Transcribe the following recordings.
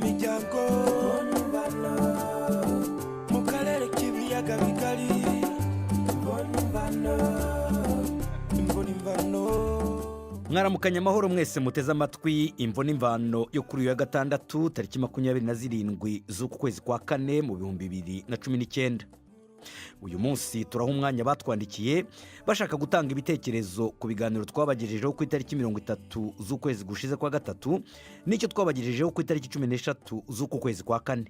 Imiryango mu karere k'ibiyaga bigari, imvo n'imvano. Mwaramukanya amahoro mwese muteze amatwi Imvo n'Imvano yo kuri uyu wa gatandatu, tariki 27 z'uku kwezi kwa kane mu 2019. Uyu munsi turaha umwanya batwandikiye bashaka gutanga ibitekerezo ku biganiro twabagejejeho ku itariki 30 z'ukwezi gushize kwa gatatu n'icyo twabagejejeho ku itariki 13 z'uku kwezi kwa kane.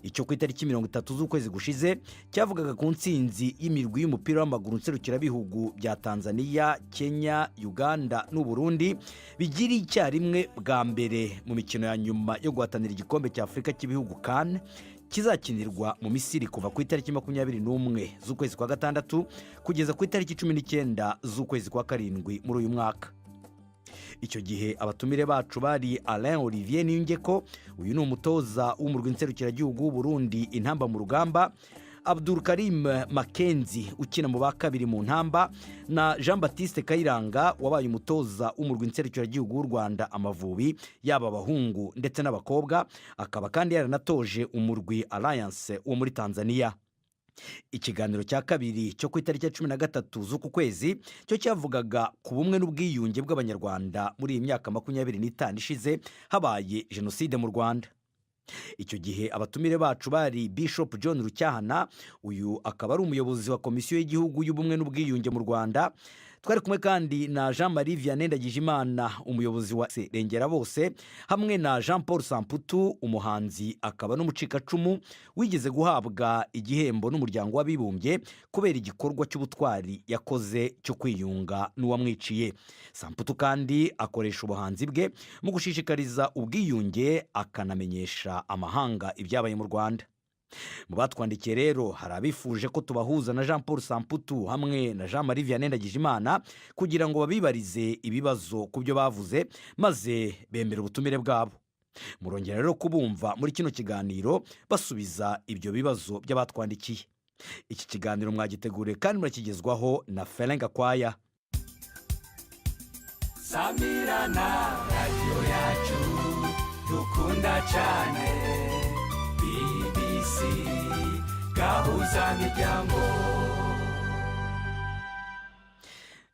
Icyo ku itariki 30 z'ukwezi gushize cyavugaga ku ntsinzi y'imirwi y'umupira w'amaguru nserukirabihugu bya Tanzania, Kenya, Uganda n'Uburundi bigiriye icyarimwe bwa mbere mu mikino ya nyuma yo guhatanira igikombe cya Afurika cy'ibihugu, CAN, kizakinirwa mu Misiri kuva ku itariki 21 z'ukwezi kwa gatandatu kugeza ku itariki 19 z'ukwezi kwa karindwi muri uyu mwaka. Icyo gihe abatumire bacu bari Alain Olivier Niyungeko, uyu ni umutoza w'umurwi nserukiragihugu w'Uburundi, Intamba mu Rugamba, Abdul Karim Makenzi ukina mu ba kabiri mu Ntamba, na Jean Baptiste Kayiranga wabaye umutoza w'umurwi nserukiragihugu w'u Rwanda, Amavubi, yaba abahungu ndetse n'abakobwa, akaba kandi yaranatoje umurwi Alliance wo muri Tanzania. Ikiganiro cya kabiri cyo ku itariki ya 13 z'uku kwezi cyo cyavugaga ku bumwe n'ubwiyunge bw'Abanyarwanda muri iyi myaka 25 ishize habaye jenoside mu Rwanda. Icyo gihe abatumire bacu bari Bishop John Rucyahana, uyu akaba ari umuyobozi wa Komisiyo y'Igihugu y'Ubumwe n'Ubwiyunge mu Rwanda. Twari kumwe kandi na Jean Marie Vianney Ndagijimana, umuyobozi wa Rengera Bose, hamwe na Jean Paul Samputu, umuhanzi akaba n'umucikacumu wigeze guhabwa igihembo n'Umuryango w'Abibumbye kubera igikorwa cy'ubutwari yakoze cyo kwiyunga n'uwamwiciye. Samputu kandi akoresha ubuhanzi bwe mu gushishikariza ubwiyunge, akanamenyesha amahanga ibyabaye mu Rwanda. Mu batwandikiye rero hari abifuje ko tubahuza na Jean Paul Samputu hamwe na Jean Marie Vianney Ndagijimana kugira ngo babibarize ibibazo ku byo bavuze, maze bemera ubutumire bwabo. Murongera rero kubumva muri kino kiganiro basubiza ibyo bibazo by'abatwandikiye. Iki kiganiro mwagiteguriwe kandi murakigezwaho na Ferenga Gakwaya. Samirana, radiyo yacu dukunda cyane, BBC Gahuza Miryango.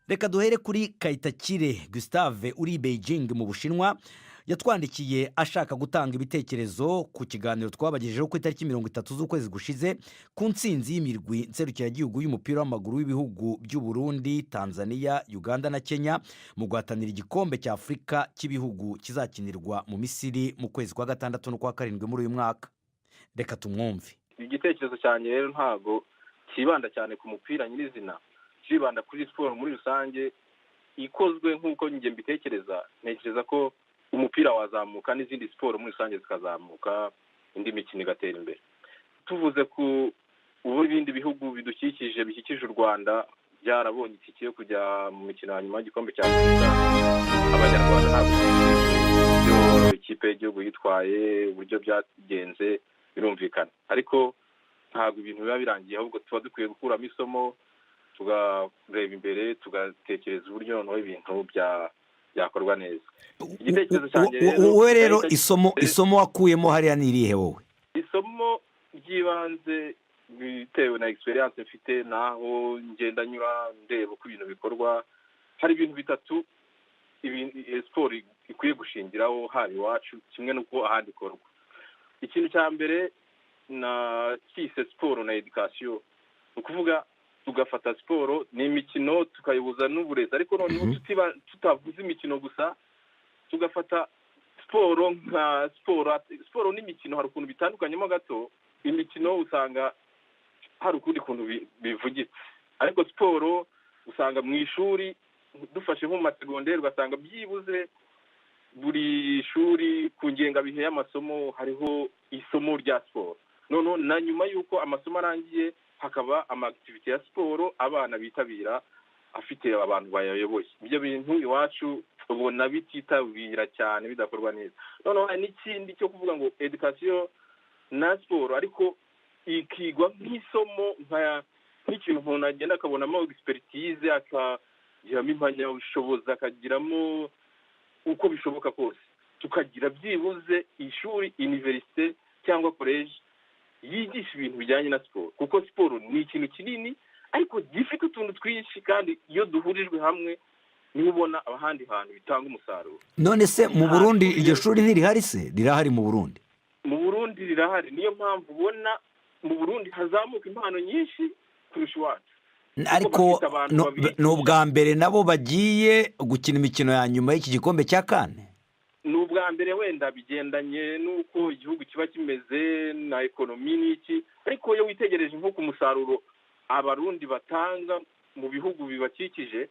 Reka duhere kuri Kayitakire Gustave uri i Beijing mu Bushinwa. Yatwandikiye ashaka gutanga ibitekerezo ku kiganiro twabagejejeho ku itariki 30 z'ukwezi gushize ku ntsinzi y'imirwi nserukiragihugu y'umupira w'amaguru w'ibihugu by'u Burundi, Tanzania, Uganda na Kenya mu guhatanira igikombe cya Afurika cy'ibihugu kizakinirwa mu Misiri mu kwezi kwa gatandatu n'ukwa karindwi muri uyu mwaka. Reka tumwumve. Igitekerezo cyanjye rero ntabwo cyibanda cyane ku mupira nyirizina, kiribanda kuri siporo muri rusange. Ikozwe nk'uko njye mbitekereza, ntekereza ko umupira wazamuka n'izindi siporo muri rusange zikazamuka, indi mikino igatera imbere. Tuvuze ku ubu ibindi bihugu bidukikije, bikikije u Rwanda, byarabonye itike yo kujya mu mikino ya nyuma y'igikombe cya Afurika. Abanyarwanda ntabwo ibyo ikipe y'igihugu yitwaye, uburyo byagenze birumvikana, ariko ntabwo ibintu biba birangiye. Ahubwo tuba dukwiye gukuramo isomo, tukareba imbere, tugatekereza uburyo noneho ibintu byakorwa neza. Igitekerezo cyanjye rero Wowe rero, isomo wakuyemo hariya ni irihe wowe? Isomo ry'ibanze, bitewe na experience mfite n'aho ngenda nyura ndeba uko ibintu bikorwa, hari ibintu bitatu siporo ikwiye gushingiraho, haba iwacu kimwe n'uko ahandi ikorwa. Ikintu cya mbere na cyise siporo na education, ni ukuvuga tugafata siporo ni imikino tukayihuza n'uburezi, ariko noneho tutavuze imikino gusa, tugafata siporo nka siporo. Siporo n'imikino hari ukuntu bitandukanyemo gato. Imikino usanga hari ukundi kuntu bivugitse, ariko siporo usanga mu ishuri, dufashe nko mu masegonderi, ugasanga byibuze buri shuri ku ngengabihe y'amasomo hariho isomo rya siporo. Noneho na nyuma y'uko amasomo arangiye hakaba ama activités ya siporo abana bitabira, afite abantu bayayoboye. Ibyo bintu iwacu ubona bititabira cyane, bidakorwa neza. Noneho hari n'ikindi cyo kuvuga ngo education na siporo, ariko ikigwa nk'isomo, nk'ikintu umuntu agenda akabonamo expertise, akagiramo impamyabushobozi, akagiramo uko bishoboka kose. Tukagira byibuze ishuri, université cyangwa collège yigisha ibintu bijyanye na siporo, kuko siporo ni ikintu kinini ariko gifite utuntu twinshi, kandi iyo duhurijwe hamwe niho ubona ahandi hantu bitanga umusaruro. None se mu Burundi iryo shuri ntirihari se? Rirahari mu Burundi? Mu Burundi rirahari. Niyo mpamvu ubona mu Burundi hazamuka impano nyinshi kurusha iwacu. Ariko bafite abantu babigisha. Ni ubwa mbere nabo bagiye gukina imikino ya nyuma y'iki gikombe cya CAN. Ni ubwa mbere, wenda bigendanye n'uko igihugu kiba kimeze na économie n'iki, ariko iyo witegereje nko ku musaruro Abarundi batanga mu bihugu bibakikije,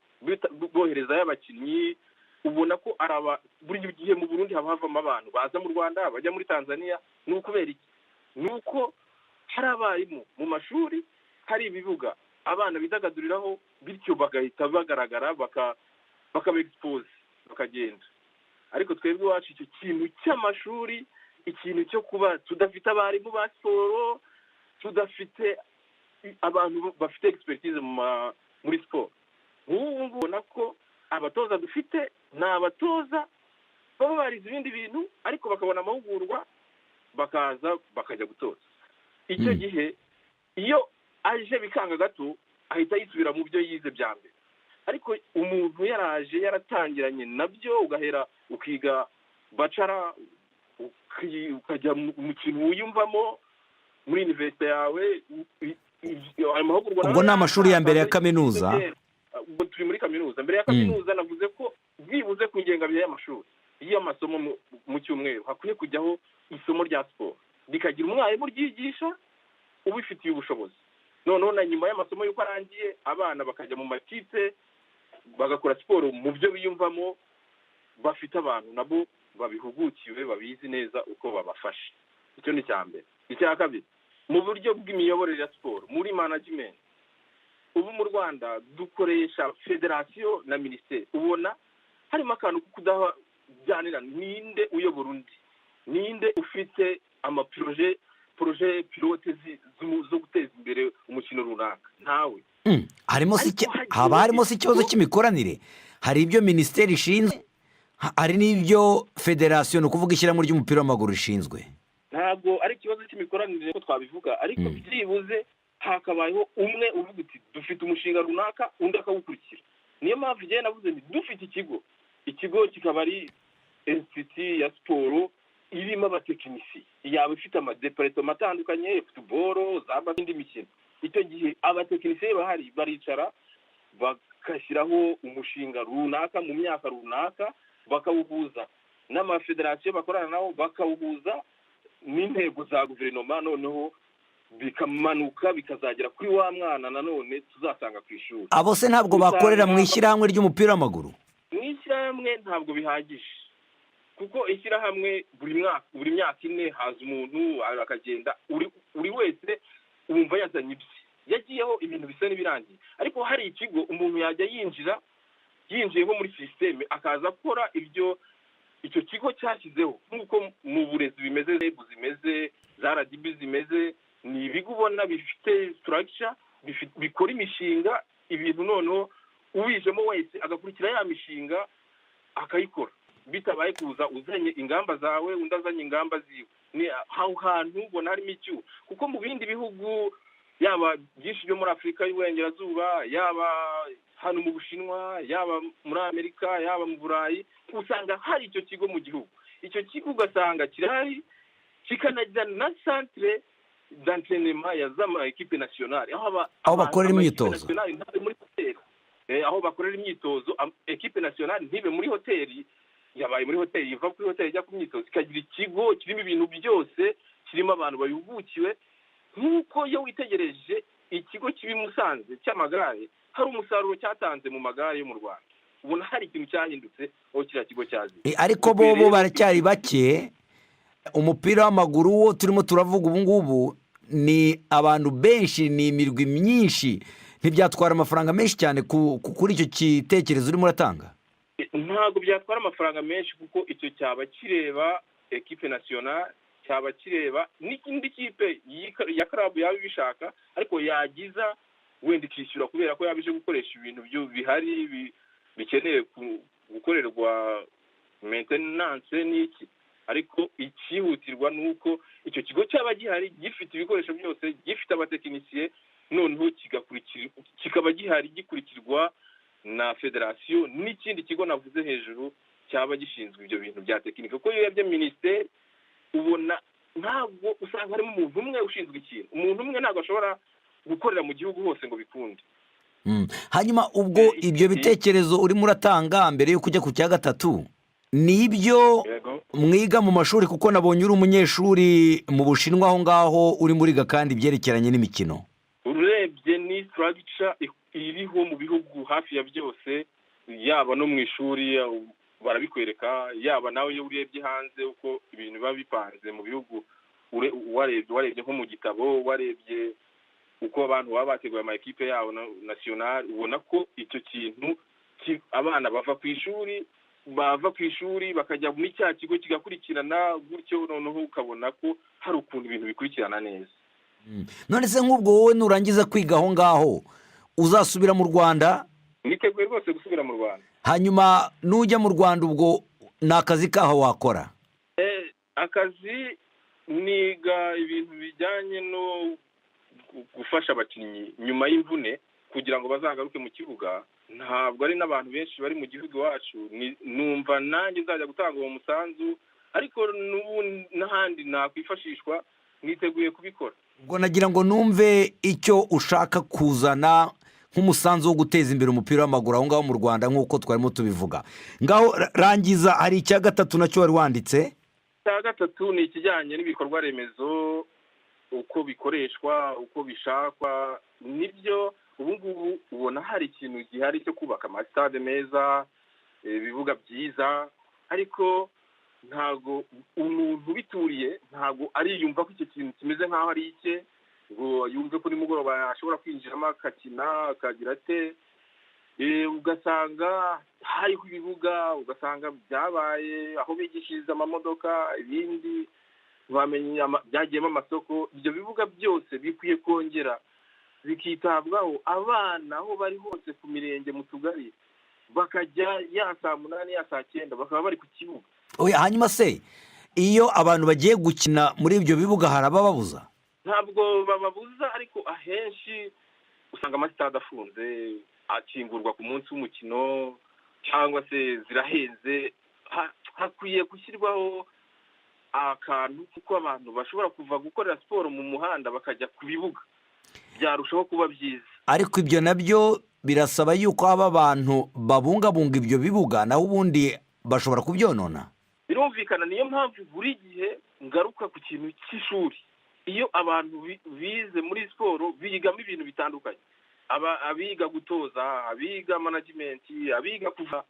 boherezayo abakinnyi, ubona ko araba buri gihe mu Burundi haba havamo abantu baza mu Rwanda, bajya muri Tanzania. Ni ukubera iki? Ni uko hari abarimu mu mashuri, hari ibibuga abana bidagaduriraho, bityo bagahita bagaragara, bakaba expose, bakagenda. Ariko twebwe iwacu icyo kintu cy'amashuri, ikintu cyo kuba tudafite abarimu ba siporo, tudafite abantu bafite expertise muri siporo. Nk'ubu ngubu ubona ko abatoza dufite ni abatoza baba barize ibindi bintu, ariko bakabona amahugurwa, bakaza bakajya gutoza. Icyo gihe iyo aje bikanga gato, ahita yisubira mu byo yize bya mbere. Ariko umuntu yaraje yaratangiranye nabyo, ugahera ukiga bachelor, ukajya mu kintu wiyumvamo muri université yawe, ayo mahugurwa. Ubwo ni amashuri ya mbere ya kaminuza? Ubwo turi muri kaminuza. Mbere ya kaminuza, navuze ko byibuze ku ngengabihe y'amashuri y'amasomo mu cyumweru hakwiye kujyaho isomo rya siporo, rikagira umwarimu uryigisha ubifitiye ubushobozi. Noneho na nyuma y'amasomo y'uko arangiye, abana bakajya mu makipe, bagakora siporo mu byo biyumvamo, bafite abantu nabo babihugukiwe, babizi neza uko babafasha. Icyo ni icya mbere. Icya kabiri, mu buryo bw'imiyoborere ya siporo, muri management, ubu mu Rwanda dukoresha federasiyo na minisiteri. Ubona harimo akantu ko kudajyanira: ninde uyobora undi, ninde ufite amaprojets, projets pilotes zo guteza imbere umukino runaka? Ntawe. Harimo se Ariko hagiye haba harimo se ikibazo cy'imikoranire? Hari ibyo minisiteri ishinzwe, hari n'ibyo federasiyo, ni ukuvuga ishyirahamwe ry'umupira w'amaguru, rishinzwe. Ntabwo ari ikibazo cy'imikoranire ko twabivuga, ariko byibuze hakabayeho umwe uvuga uti: "Dufite umushinga runaka", undi akawukurikira. Niyo mpamvu igihe navuze nti dufite ikigo, ikigo kikaba ari institut ya siporo irimo abatekinisiye, yaba ifite amadépartements atandukanye, football, za indi mikino. Icyo gihe abatekinisiye bahari baricara bagashyiraho umushinga runaka mu myaka runaka, bakawuhuza n'amafederasiyo bakorana nabo, bakawuhuza n'intego za guverinoma, noneho bikamanuka bikazagera kuri wa mwana nanone tuzasanga ku ishuri. Abo se ntabwo bakorera mu ishyirahamwe ry'umupira w'amaguru? Mu ishyirahamwe ntabwo bihagije, kuko ishyirahamwe buri mwaka, buri myaka 4 haza umuntu akagenda, buri wese wumva yazanye ibye, yagiyeho ibintu bisa n'ibirangiye. Ariko hari ikigo, umuntu yajya yinjira, yinjiye nko muri système, akaza akora ibyo icyo kigo cyashyizeho, nk'uko mu burezi bimeze, REB zimeze, za RDB zimeze. Ni ibigo ubona bifite structure, bikora imishinga, ibintu, noneho ubijemo wese agakurikira ya mishinga akayikora, bitabaye kuza uzanye ingamba zawe, undi azanye ingamba ziwe. Ni aho hantu ubona harimo icyuho, kuko mu bindi bihugu, yaba byinshi byo muri Afurika y'Uburengerazuba, yaba hano mu Bushinwa, yaba muri Amerika, yaba mu Burayi, usanga hari icyo kigo mu gihugu. Icyo kigo ugasanga kirahari, kikanagira na centre d'entraînement ya z'ama équipe nationale, aho Aho bakorera ama équipe imyitozo. nationale ntabe muri hoteli. Aho bakorera imyitozo, équipe nationale ntibe muri hoteli, yabaye muri hoteli, iva kuri hoteli ijya ku myitozo, ikagira ikigo kirimo ibintu byose, kirimo abantu babihugukiwe. Nk'uko iyo witegereje ikigo kibi Musanze cy'amagare, hari umusaruro cyatanze mu magare yo mu Rwanda, ubona hari ikintu cyahindutse aho kiriya kigo cyaziye. Ariko bo baracyari bake. Umupira w'amaguru wo turimo turavuga ubu ngubu ni abantu benshi, ni imirwi myinshi. Ntibyatwara amafaranga menshi cyane kuri icyo gitekerezo urimo uratanga? Ntabwo byatwara amafaranga menshi, kuko icyo cyaba kireba équipe nationale, cyaba kireba n'indi kipe ya club yaba ibishaka, ariko yagiza wenda ikishyura kubera ko yaba ije gukoresha ibintu byo bihari bikeneye gukorerwa. maintenance n'iki. Ariko icyihutirwa ni uko icyo kigo cyaba gihari, gifite ibikoresho byose, gifite abatekinisiye, noneho kikaba gihari gikurikirwa na federasiyo n'ikindi kigo navuze hejuru cyaba gishinzwe ibyo bintu bya tekinike. Kuko iyo urebye minisiteri ubona ntabwo usanga harimo umuntu umwe ushinzwe ikintu, umuntu umwe ntabwo ashobora gukorera mu gihugu hose ngo bikunde. Hanyuma ubwo ibyo bitekerezo urimo uratanga mbere yo kujya ku cya gatatu ni ibyo mwiga mu mashuri, kuko nabonye uri umunyeshuri mu Bushinwa aho ngaho urimo uriga kandi ibyerekeranye n'imikino. Urebye ni structure iriho mu bihugu hafi ya byose, yaba no mu ishuri barabikwereka, yaba nawe iyo urebye hanze uko ibintu biba bipanze mu bihugu, warebye nko mu gitabo, warebye uko abantu baba bateguye ama ekipe yabo national, ubona ko icyo kintu abana bava ku ishuri bakajya muri cya kigo kigakurikirana gutyo, noneho ukabona ko hari ukuntu ibintu bikurikirana neza. None se nk'ubwo wowe nurangiza kwiga aho ngaho uzasubira mu Rwanda? Niteguye rwose gusubira mu Rwanda. Hanyuma nujya mu Rwanda ubwo ni akazi kaho wakora? Akazi niga ibintu bijyanye no gufasha abakinnyi nyuma y'imvune kugira ngo bazagaruke mu kibuga. Ntabwo ari n'abantu benshi bari mu gihugu iwacu, numva nanjye nzajya gutanga uwo musanzu, ariko n'ubu n'ahandi nakwifashishwa niteguye kubikora. Ubwo nagira ngo numve icyo ushaka kuzana nk'umusanzu wo guteza imbere umupira w'amaguru aho ngaho mu Rwanda nk'uko twarimo tubivuga. Ngaho rangiza, hari icya gatatu nacyo wari wanditse. Icya gatatu ni ikijyanye n'ibikorwa remezo, uko bikoreshwa, uko bishakwa. Nibyo ubu ngubu ubona hari ikintu gihari cyo kubaka amasitade meza, ibibuga byiza, ariko ntabwo umuntu ubituriye ntabwo ariyumva ko icyo kintu kimeze nk'aho ari icye, ngo yumve ko nimugoroba ashobora kwinjiramo akakina akagira ate. Ugasanga hariho ibibuga, ugasanga byabaye aho bigishiriza amamodoka, ibindi byagiyemo amasoko. Ibyo bibuga byose bikwiye kongera bikitabwaho, abana aho bari hose ku mirenge, mu tugari, bakajya ya saa 8 ya saa 9 bakaba bari ku kibuga. Hanyuma se iyo abantu bagiye gukina muri ibyo bibuga hari abababuza? Ntabwo bababuza, ariko ahenshi usanga amasitade afunze, akingurwa ku munsi w'umukino, cyangwa se zirahenze. Hakwiye gushyirwaho akantu kuko abantu bashobora kuva gukorera siporo mu muhanda bakajya ku bibuga, byarushaho kuba byiza. Ariko ibyo nabyo birasaba yuko haba abantu babungabunga ibyo bibuga, naho ubundi bashobora kubyonona. Birumvikana, niyo mpamvu buri gihe ngaruka ku kintu cy'ishuri. Iyo abantu bize muri siporo bigamo ibintu bitandukanye, abiga gutoza, abiga management, abiga kuva.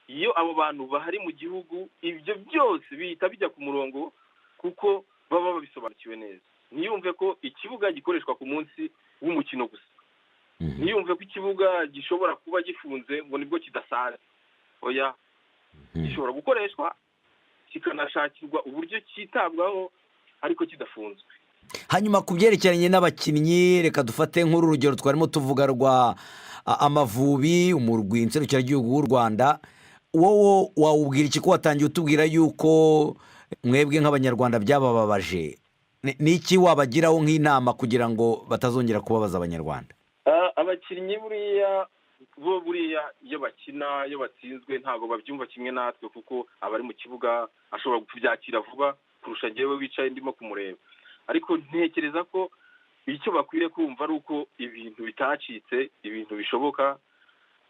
Iyo abo bantu bahari mu gihugu, ibyo byose bihita bijya ku murongo kuko baba babisobanukiwe neza. Ntiyumve ko ikibuga gikoreshwa ku munsi w'umukino gusa, ntiyumve ko ikibuga gishobora kuba gifunze ngo nibwo kidasaza. Oya, gishobora gukoreshwa kikanashakirwa uburyo cyitabwaho ariko kidafunzwe. Hanyuma ku byerekeranye n'abakinnyi, reka dufate nk'uru rugero twarimo tuvuga rwa Amavubi, umurwi nserukiragihugu w'u Rwanda. Wowe wawubwira iki ko watangiye utubwira yuko mwebwe nk'Abanyarwanda byabababaje? Ni iki wabagiraho nk'inama kugira ngo batazongera kubabaza Abanyarwanda? Abakinnyi buriya bo buriya iyo bakina, iyo batsinzwe ntabwo babyumva kimwe natwe, kuko abari mu kibuga ashobora kubyakira vuba kurusha njyewe wicaye ndimo kumureba. Ariko ntekereza ko icyo bakwiriye kumva ari uko ibintu bitacitse, ibintu bishoboka.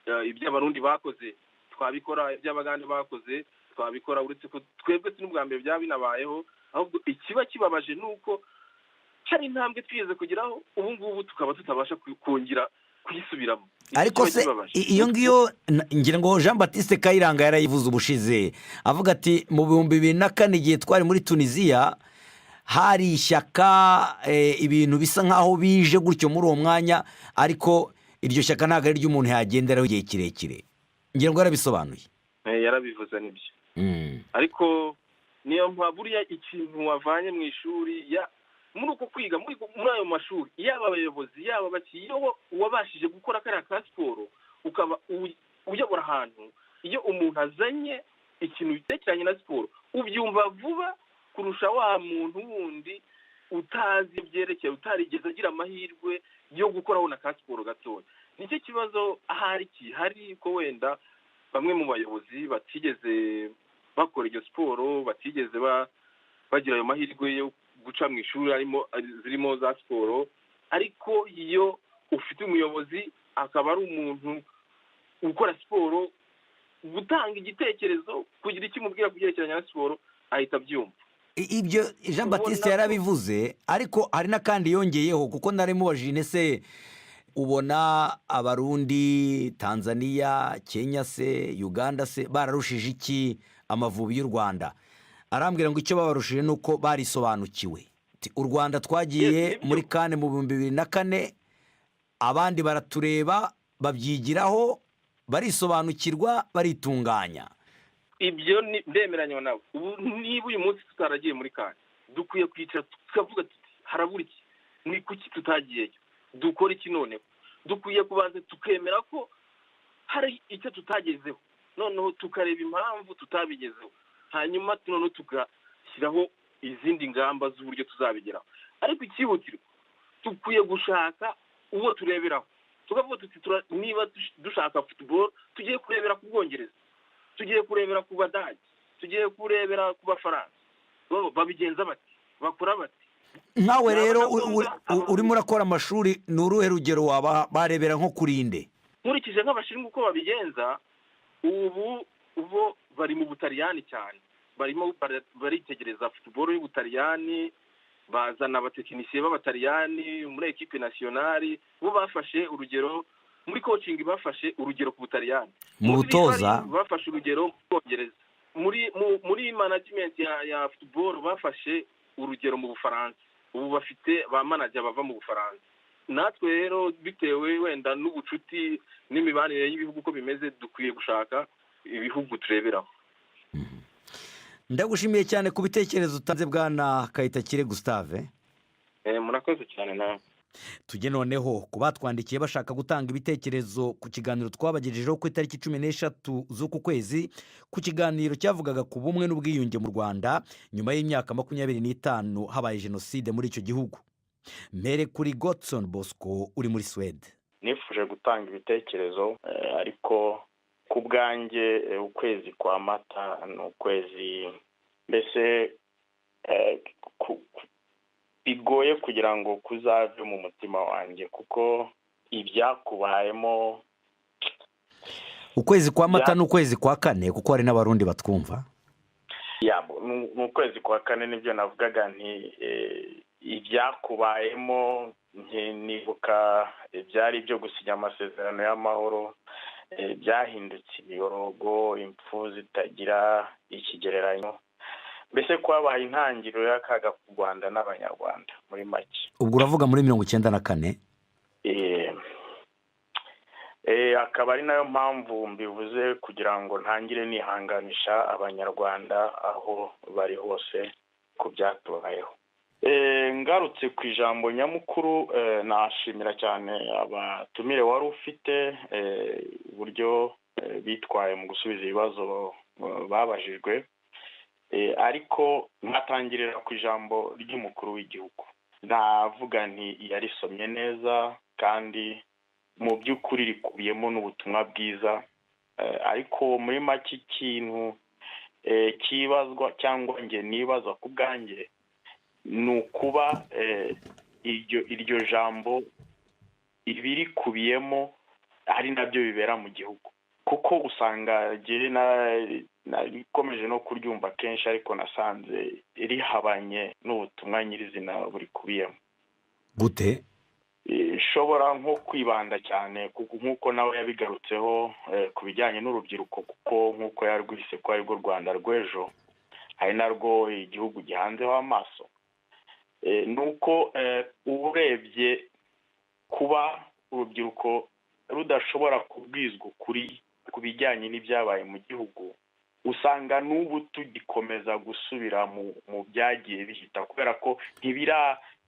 Ibyo Abarundi bakoze twabikora, ibyo Abagande bakoze twabikora, uretse ko twebwe si n'ubwa mbere byaba binabayeho. Ahubwo ikiba kibabaje ni uko hari intambwe twigeze kugeraho, ubu ngubu tukaba tutabasha kongera kuyisubiramo. Ariko se iyo ngiyo ngira ngo Jean Baptiste Kayiranga yarayivuze ubushize, avuga ati mu 2004 igihe twari muri Tunisiya hari ishyaka, ibintu bisa nk'aho bije gutyo muri uwo mwanya, ariko iryo shyaka ntabwo ari ry'umuntu yagenderaho igihe kirekire. Ngira ngo yarabisobanuye. Yarabivuze nibyo. Ariko niyo mpamvu buriya ikintu wavanye mu ishuri, muri uko kwiga muri ayo mashuri, yaba abayobozi, yaba abakinnyi, iyo wabashije gukora kariya ka siporo ukaba uyobora ahantu, iyo umuntu azanye Ikintu cyerekeranye na siporo ubyumva vuba kurusha wa muntu wundi utazi ibyerekeye, utarigeze agira amahirwe yo gukoraho na ka siporo gatoya. Nicyo kibazo ahari gihari, ko wenda bamwe mu bayobozi batigeze bakora iyo siporo, batigeze bagira ayo mahirwe yo guca mu ishuri harimo zirimo za siporo. Ariko iyo ufite umuyobozi akaba ari umuntu ukora siporo, gutanga igitekerezo, kugira icyo umubwira ku byerekeranye na siporo, ahita abyumva. Ibyo Jean Batiste yarabivuze, ariko hari n'akandi yongeyeho, kuko nari mubajije: ese ubona Abarundi, Tanzania, Kenya se, Uganda se bararushije iki Amavubi y'u Rwanda? Arambwira ngo icyo babarushije ni uko barisobanukiwe. U Rwanda twagiye muri CAN mu 2004, abandi baratureba, babyigiraho, barisobanukirwa, baritunganya. Ibyo ndemeranywa nawe. Ubu niba uyu munsi tutaragiye muri CAN, dukwiye kwicara tukavuga tuti: harabura iki? Ni kuki tutagiyeyo? Dukora iki noneho? Dukwiye kubanza tukemera ko hari icyo tutagezeho, noneho tukareba impamvu tutabigezeho, hanyuma noneho tugashyiraho izindi ngamba z'uburyo tuzabigeraho. Ariko icyihutirwa, dukwiye gushaka uwo tureberaho, tukavuga tuti: niba dushaka football, tugiye kurebera ku Bwongereza, tugiye kurebera ku Badage, tugiye kurebera ku Bafaransa. Babigenza bati? Bakora bati? Nkawe rero urimo urakora amashuri, ni uruhe rugero waba barebera nko kuri nde? Nkurikije nk'Abashinwa uko babigenza ubu, bo bari mu Butaliyani cyane, barimo baritegereza football y'Ubutaliyani, bazana abatekinisiye b'Abataliyani muri équipe nationale. Bo bafashe urugero muri coaching, bafashe urugero ku Butaliyani. Mu butoza. Bafashe urugero mu Bwongereza. Muri management ya football bafashe urugero mu Bufaransa. Ubu bafite ba manager bava mu Bufaransa. Natwe rero, bitewe wenda n'ubucuti n'imibanire y'ibihugu uko bimeze, dukwiye gushaka ibihugu tureberaho. Ndagushimiye cyane ku bitekerezo utanze, bwana Kayitakire Gustave. Murakoze cyane nawe. Tujye noneho ku batwandikiye bashaka gutanga ibitekerezo ku kiganiro twabagejejeho ku itariki 13 z'uku kwezi, ku kiganiro cyavugaga ku bumwe n'ubwiyunge mu Rwanda nyuma y'imyaka 25 habaye jenoside muri icyo gihugu. Mbere kuri Godson Bosco uri muri Suwede. Nifuje gutanga ibitekerezo, ariko ku bwanjye ukwezi kwa Mata ni ukwezi mbese bigoye kugira ngo kuzave mu mutima wanjye, kuko ibyakubayemo. Ukwezi kwa Mata ni ukwezi kwa kane, kuko hari n'Abarundi batwumva. Ni ukwezi kwa kane, nibyo navugaga nti ibyakubayemo, nibuka ibyari ibyo gusinya amasezerano y'amahoro byahindutse imiborogo, impfu zitagira ikigereranyo, mbese kwabaye intangiriro y'akaga ku Rwanda n'Abanyarwanda muri make. Ubwo uravuga muri 94? Akaba ari nayo mpamvu mbivuze, kugira ngo ntangire nihanganisha Abanyarwanda aho bari hose ku byatubayeho. Ngarutse ku ijambo nyamukuru, nashimira cyane abatumire wari ufite, uburyo bitwaye mu gusubiza ibibazo babajijwe, ariko nkatangirira ku ijambo ry'umukuru w'igihugu. Navuga nti yarisomye neza, kandi mu by'ukuri rikubiyemo n'ubutumwa bwiza. Ariko muri make ikintu cyibazwa, cyangwa njye nibaza ku bwanjye, ni ukuba iryo jambo ibirikubiyemo ari nabyo bibera mu gihugu, kuko usanga narikomeje no kuryumva kenshi, ariko nasanze rihabanye n'ubutumwa nyirizina burikubiyemo. Gute? Ishobora nko kwibanda cyane, nk'uko nawe yabigarutseho, ku bijyanye n'urubyiruko, kuko nk'uko yarwise ko arirwo Rwanda rw'ejo, ari narwo igihugu gihanzeho amaso. Ni uko urebye kuba urubyiruko rudashobora kubwizwa ukuri ku bijyanye n'ibyabaye mu gihugu, usanga n'ubu tugikomeza gusubira mu byagiye bihita, kubera ko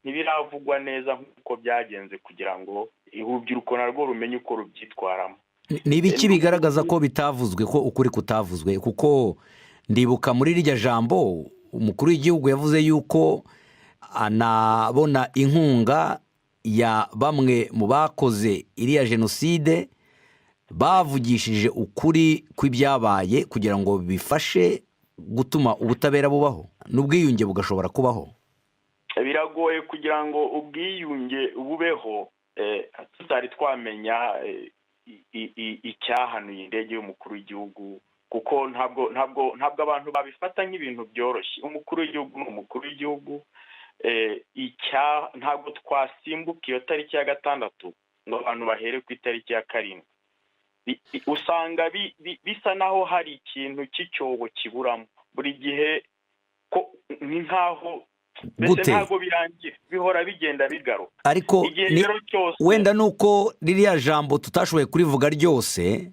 ntibiravugwa neza nk'uko byagenze, kugira ngo urubyiruko narwo rumenye uko rubyitwaramo. Ni ibiki bigaragaza ko bitavuzwe, ko ukuri kutavuzwe, kuko Ndibuka muri rirya jambo umukuru w'igihugu yavuze yuko anabona inkunga ya bamwe mu bakoze iriya jenoside bavugishije ukuri kw'ibyabaye kugira ngo bifashe gutuma ubutabera bubaho n'ubwiyunge bugashobora kubaho. Biragoye kugira ngo ubwiyunge bubeho tutari twamenya icyahanuye indege y'umukuru w'igihugu, kuko ntabwo abantu babifata nk'ibintu byoroshye. Umukuru w'igihugu ni umukuru w'igihugu. Ntabwo twasimbuka iyo tariki ya 6 ngo abantu bahere ku itariki ya 7. Usanga bisa naho hari ikintu cy'icyobo kiburamo buri gihe, ko ni nkaho mbese ntabwo birangira, bihora bigenda bigaruka. Ariko igihe rero cyose wenda ni uko ririya jambo tutashoboye kurivuga ryose,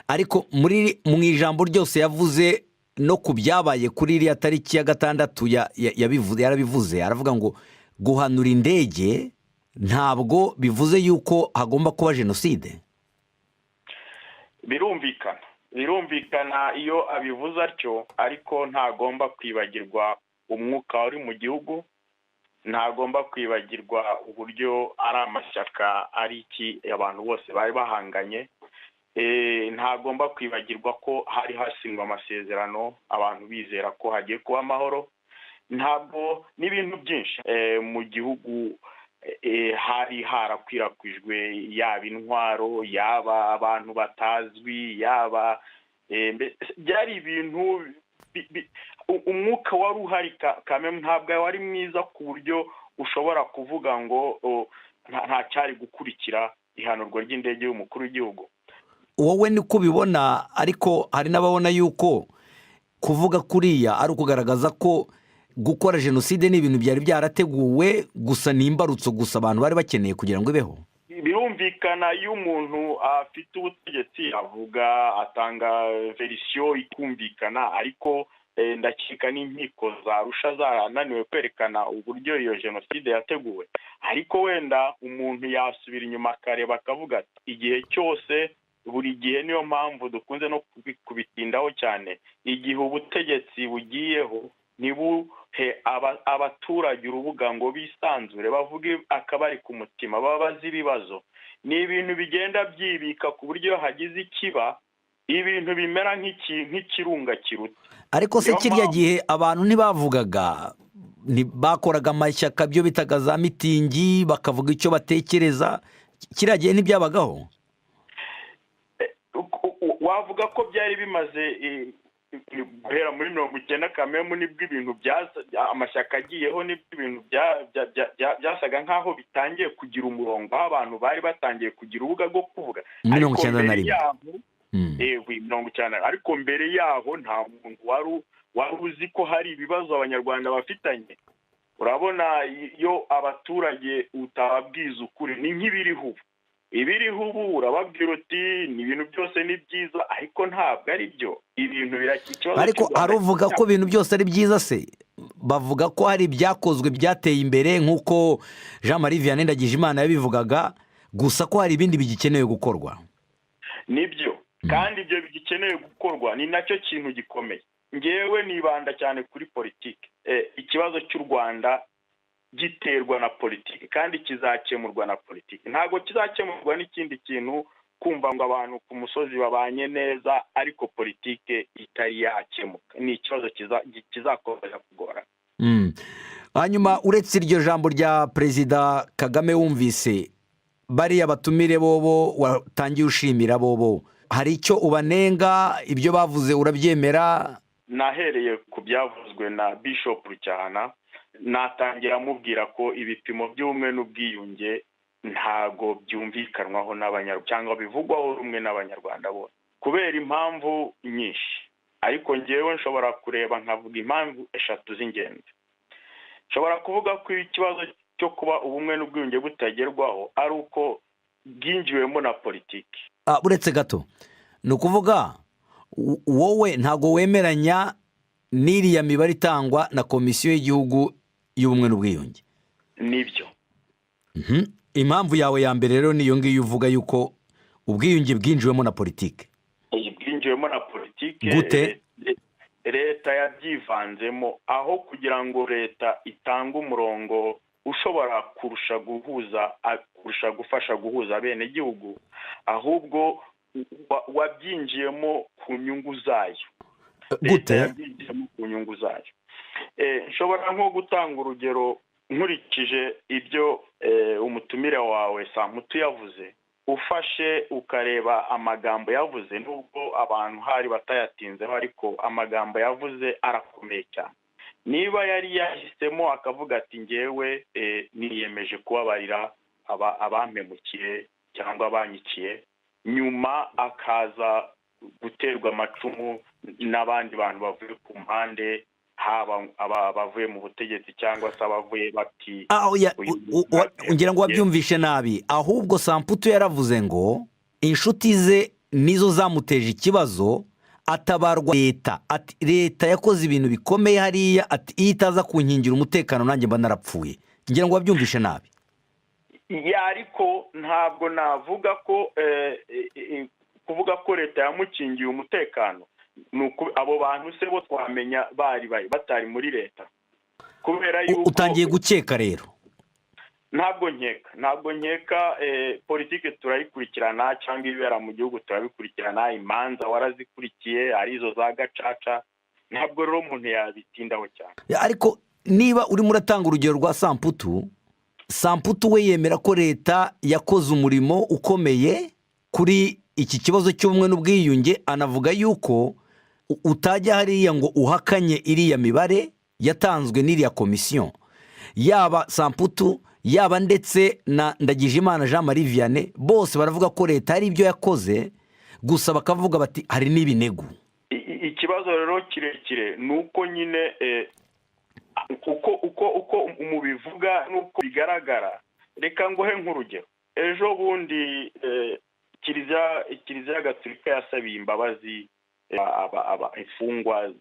ariko muri mu ijambo ryose yavuze no ku byabaye kuri iriya tariki ya 6 yarabivuze, aravuga ngo guhanura indege ntabwo bivuze yuko hagomba kuba jenoside. Birumvikana iyo abivuze atyo, ariko ntagomba kwibagirwa umwuka wari mu gihugu, ntagomba kwibagirwa uburyo ari amashyaka ari iki abantu bose bari bahanganye, ntagomba kwibagirwa ko hari hasinywe amasezerano abantu bizera ko hagiye kuba amahoro. Ntabwo n'ibintu byinshi mu gihugu hari harakwirakwijwe, yaba intwaro, yaba abantu batazwi, yaba byari ibintu, umwuka wari uhari kamwe ntabwo wari mwiza ku buryo ushobora kuvuga ngo nta cyari gukurikira ihanurwa ry'indege y'umukuru w'igihugu. Wowe niko ubibona, ariko hari n'ababona yuko kuvuga kuriya ari ukugaragaza ko gukora jenoside ni ibintu byari byarateguwe gusa, ni imbarutso gusa abantu bari bakeneye kugira ngo ibeho. Birumvikana, iyo umuntu afite ubutegetsi avuga, atanga version ikumvikana, ariko ndakeka n'inkiko za Arusha zarananiwe kwerekana uburyo iyo jenoside yateguwe. Ariko wenda umuntu yasubira inyuma akareba, akavuga ati igihe cyose, buri gihe, niyo mpamvu dukunze no kubitindaho cyane, igihe ubutegetsi bugiyeho ntibuhe abaturage urubuga ngo bisanzure, bavuge akabari ku mutima, babaze ibibazo, ni ibintu bigenda byibika ku buryo iyo hagize ikiba ibintu bimera nk'ikirunga kiruta. Ariko se Niyo kirya mpamvu- gihe abantu ntibavugaga, bakoraga amashyaka, byo bitaga za mitingi, bakavuga icyo batekereza? Kiriya gihe ntibyabagaho? Wavuga ko byari bimaze guhera muri 90 kamemu, nibwo ibintu amashyaka agiyeho, nibwo ibintu byasaga nk'aho bitangiye kugira umurongo, aho abantu bari batangiye kugira urubuga rwo kuvuga. Mirongo Ariko icyenda na mbere rimwe. yaho, yego, 90, ariko mbere yaho nta muntu wari uzi ko hari ibibazo Abanyarwanda bafitanye. Urabona, iyo abaturage utababwiza ukuri, ni nk'ibiriho ubu. Ibiriho ubu urababwira uti ni ibintu byose ni byiza, ariko ntabwo ari byo. Ibintu ikibazo Ariko cy'u Rwanda hari uvuga ko ibintu byose ari byiza se? Bavuga ko hari ibyakozwe byateye imbere, nk'uko Jean Marie Vianney Ndagijimana yabivugaga, gusa ko hari ibindi bigikenewe gukorwa. Nibyo, kandi ibyo bigikenewe gukorwa ni nacyo kintu gikomeye. Ngewe nibanda cyane kuri politiki. Ikibazo cy'u Rwanda giterwa na politiki kandi kizakemurwa na politiki, ntabwo kizakemurwa n'ikindi kintu. Kumva ngo abantu ku musozi babanye neza ariko politiki itari yakemuka, ni ikibazo kizakomeza kugorana. Hanyuma uretse iryo jambo rya Perezida Kagame, wumvise bariya batumire bobo watangiye ushimira, bobo hari icyo ubanenga? Ibyo bavuze urabyemera? Nahereye ku byavuzwe na Bishop Rucyahana, natangira amubwira ko ibipimo by'ubumwe n'ubwiyunge ntago byumvikanwaho n'Abanyarwanda cyangwa bivugwaho rumwe n'Abanyarwanda bose kubera impamvu nyinshi. Ariko ngewe nshobora kureba nkavuga impamvu eshatu z'ingenzi. Nshobora kuvuga ko ikibazo cyo kuba ubumwe n'ubwiyunge butagerwaho ari uko bwinjiwemo na politiki. Uretse gato, ni ukuvuga wowe ntabwo wemeranya n'iriya mibare itangwa na Komisiyo y'Igihugu y'Ubumwe n'Ubwiyunge? Nibyo. Impamvu yawe ya mbere rero niyo ngiyo, uvuga yuko ubwiyunge bwinjiwemo na politiki. Bwinjiwemo na politiki. Gute? Leta yabyivanzemo aho kugira ngo leta itange umurongo ushobora kurusha guhuza, kurusha gufasha guhuza abenegihugu, ahubwo wabyinjiyemo ku nyungu zayo. Leta Gute? yabyinjiyemo ku nyungu zayo. Nshobora nko gutanga urugero nkurikije ibyo umutumire wawe Samputu yavuze. Ufashe ukareba amagambo yavuze, nubwo abantu hari batayatinzeho, ariko amagambo yavuze arakomeye cyane. Niba yari yahisemo akavuga ati: "Ngewe niyemeje kubabarira abampemukiye cyangwa abanyiciye", nyuma akaza guterwa amacumu n'abandi bantu bavuye ku mpande, haba abavuye mu butegetsi cyangwa se abavuye bati Ah, oya, uyu ngira ngo wabyumvishe nabi. Ahubwo Samputu yaravuze ngo inshuti ze nizo zamuteje ikibazo, atabarwa leta. Ati: "Leta yakoze ibintu bikomeye hariya." Ati: "Iyo itaza kunkingira umutekano, nanjye mba narapfuye." Ngira ngo wabyumvishe nabi. Yeah, ariko ntabwo navuga ko kuvuga ko leta yamukingiye umutekano ni uku. Abo bantu se bo twamenya bari batari muri leta kubera yuko Utangiye gukeka rero. Ntabwo nkeka, ntabwo nkeka. Politiki turayikurikirana, cyangwa ibibera mu gihugu turabikurikirana. Imanza warazikurikiye, ari izo za Gacaca. Ntabwo rero umuntu yabitindaho cyane. Ariko niba urimo uratanga urugero rwa Samputu, Samputu we yemera ko leta yakoze umurimo ukomeye kuri iki kibazo cy'ubumwe n'ubwiyunge, anavuga yuko utajya hariya ngo uhakanye iriya mibare yatanzwe n'iriya komisiyo. Yaba Samputu, yaba ndetse na Ndagijimana Jean Marie Vianney, bose baravuga ko leta hari ibyo yakoze, gusa bakavuga bati hari n'ibinegu. Ikibazo rero kirekire ni uko nyine uko mubivuga n'uko bigaragara. Reka nguhe nk'urugero. Ejo bundi Kiliziya Gatolika yasabiye imbabazi imfungwa,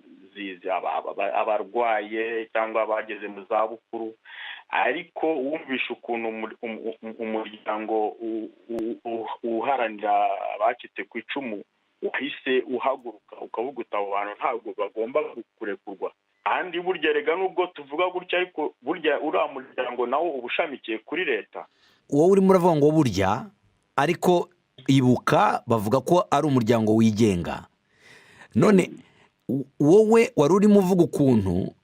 abarwaye cyangwa abageze mu zabukuru, ariko wumvishe ukuntu umuryango uharanira abacitse ku icumu wahise uhaguruka ukavuga uti: "Abo bantu ntabwo bagomba kurekurwa." Kandi burya rega, nubwo tuvuga gutya, ariko burya uriya muryango nawo uba ushamikiye kuri leta. Wowe urimo uravuga ngo burya, ariko Ibuka bavuga ko ari umuryango wigenga. None wowe wari urimo uvuga ukuntu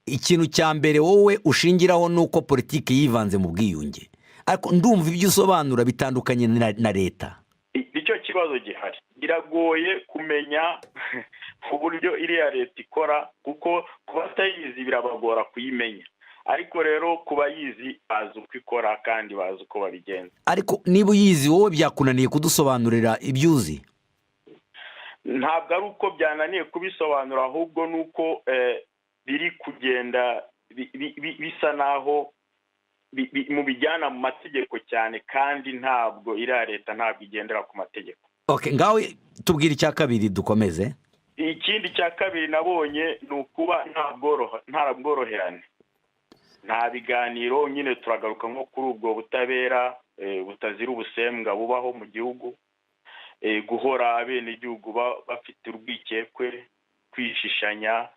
ikintu cya mbere wowe ushingiraho ni uko politiki yivanze mu bwiyunge, ariko ndumva ibyo usobanura bitandukanye na leta. Nicyo kibazo gihari. Biragoye kumenya uburyo iriya leta ikora, kuko ku batayizi birabagora kuyimenya, ariko rero ku bayizi bazi uko ikora kandi bazi uko babigenza. Ariko niba uyizi, wowe byakunaniye kudusobanurira ibyo uzi. Ntabwo ari uko byananiye kubisobanura, ahubwo ni uko biri kugenda bisa naho mubijyana mu mategeko cyane, kandi ntabwo iriya leta ntabwo igendera ku mategeko. Okay, ngawe tubwire icya kabiri dukomeze. Ikindi cya kabiri nabonye ni ukuba nta bworoherane, nta biganiro. Nyine turagaruka nko kuri ubwo butabera butazira ubusembwa bubaho mu gihugu, guhora abenegihugu bafite urwikekwe, kwishishanya,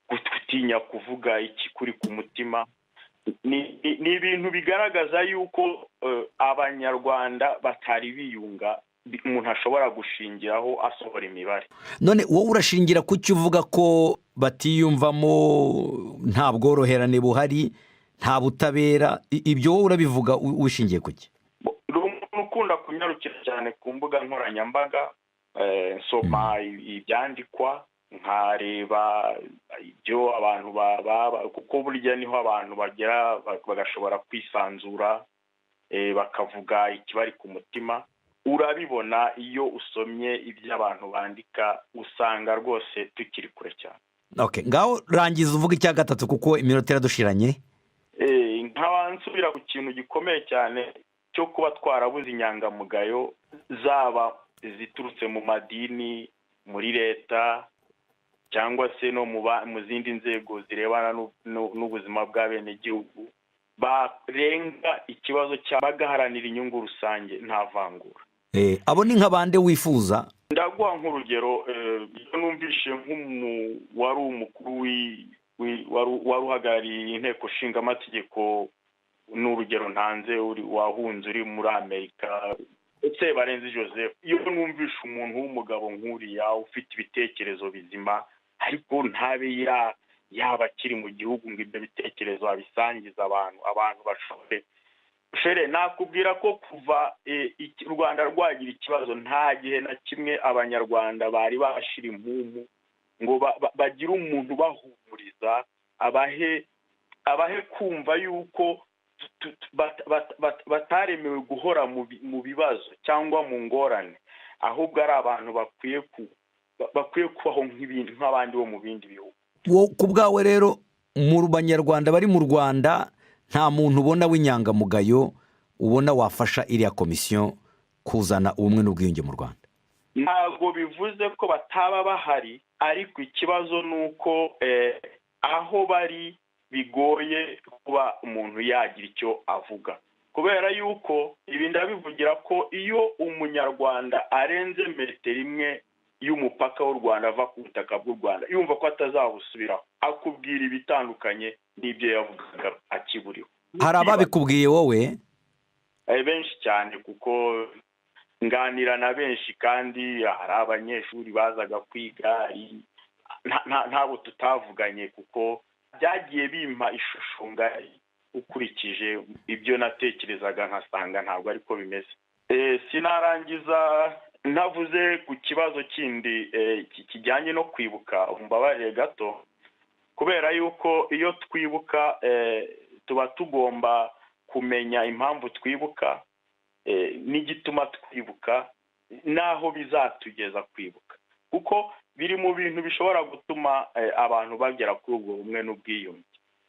gutinya kuvuga ikikuri ku mutima. Ni ibintu bigaragaza yuko Abanyarwanda batari biyunga, umuntu ashobora gushingiraho asohora imibare. None wowe urashingira ku cyo uvuga ko batiyumvamo, nta bworoherane buhari, nta butabera? Ibyo wowe urabivuga wishingiye ku ki? Ndi umuntu ukunda kunyarukira cyane ku mbuga nkoranyambaga, nsoma ibyandikwa, nkareba ibyo abantu baba, kuko burya niho abantu bagera bagashobora kwisanzura, bakavuga ikibari ku mutima. Urabibona iyo usomye ibyo abantu bandika, usanga rwose tukiri kure cyane. Okay, ngaho rangiza uvuga icya gatatu kuko iminota iradushiranye. Nkaba nsubira ku kintu gikomeye cyane cyo kuba twarabuze inyangamugayo, zaba iziturutse mu madini, muri leta, cyangwa se no mu zindi nzego zirebana n'ubuzima bw'abenegihugu, barenga ikibazo cya bagaharanira inyungu rusange nta vangura. Abo ni nka bande wifuza? Ndaguha nk'urugero, iyo numvishe wari umukuru wari uhagarariye inteko nshingamategeko, ni urugero ntanze, wahunze uri muri Amerika, Sebarenzi Joseph. Iyo numvishe umuntu w'umugabo nk'uriya ufite ibitekerezo bizima, ariko ntabe yaba akiri mu gihugu ngo ibyo bitekerezo abisangize abantu bashobore. Fere, nakubwira ko kuva u Rwanda rwagira ikibazo, nta gihe na kimwe Abanyarwanda bari bashira impumu ngo bagire umuntu ubahumuriza, abahe kumva yuko bataremewe guhora mu bibazo cyangwa mu ngorane, ahubwo ari abantu bakwiye kubaho nk'abandi bo mu bindi bihugu. Ku bwawe rero, mu Banyarwanda bari mu Rwanda, nta muntu ubona w'inyangamugayo ubona wafasha iriya komisiyo kuzana ubumwe n'ubwiyunge mu Rwanda? Ntabwo bivuze ko bataba bahari, ariko ikibazo ni uko aho bari bigoye kuba umuntu yagira icyo avuga, kubera yuko ibi ndabivugira ko iyo Umunyarwanda arenze metero 1 y'umupaka w'u Rwanda, ava ku butaka bw'u Rwanda, yumva ko atazabusubiraho, akubwira ibitandukanye n'ibyo yavugaga akiburiho. Hari ababikubwiye wowe? Benshi cyane, kuko nganira na benshi, kandi hari abanyeshuri bazaga kwiga, ntabwo tutavuganye, kuko byagiye bimpa ishusho ngari ukurikije ibyo natekerezaga, nkasanga ntabwo ariko bimeze. Sinarangiza ntavuze ku kibazo kindi kijyanye no kwibuka, umbabarire gato, kubera yuko iyo twibuka tuba tugomba kumenya impamvu twibuka n'igituma twibuka n'aho bizatugeza kwibuka, kuko biri mu bintu bishobora gutuma abantu bagera kuri ubwo bumwe n'ubwiyunge.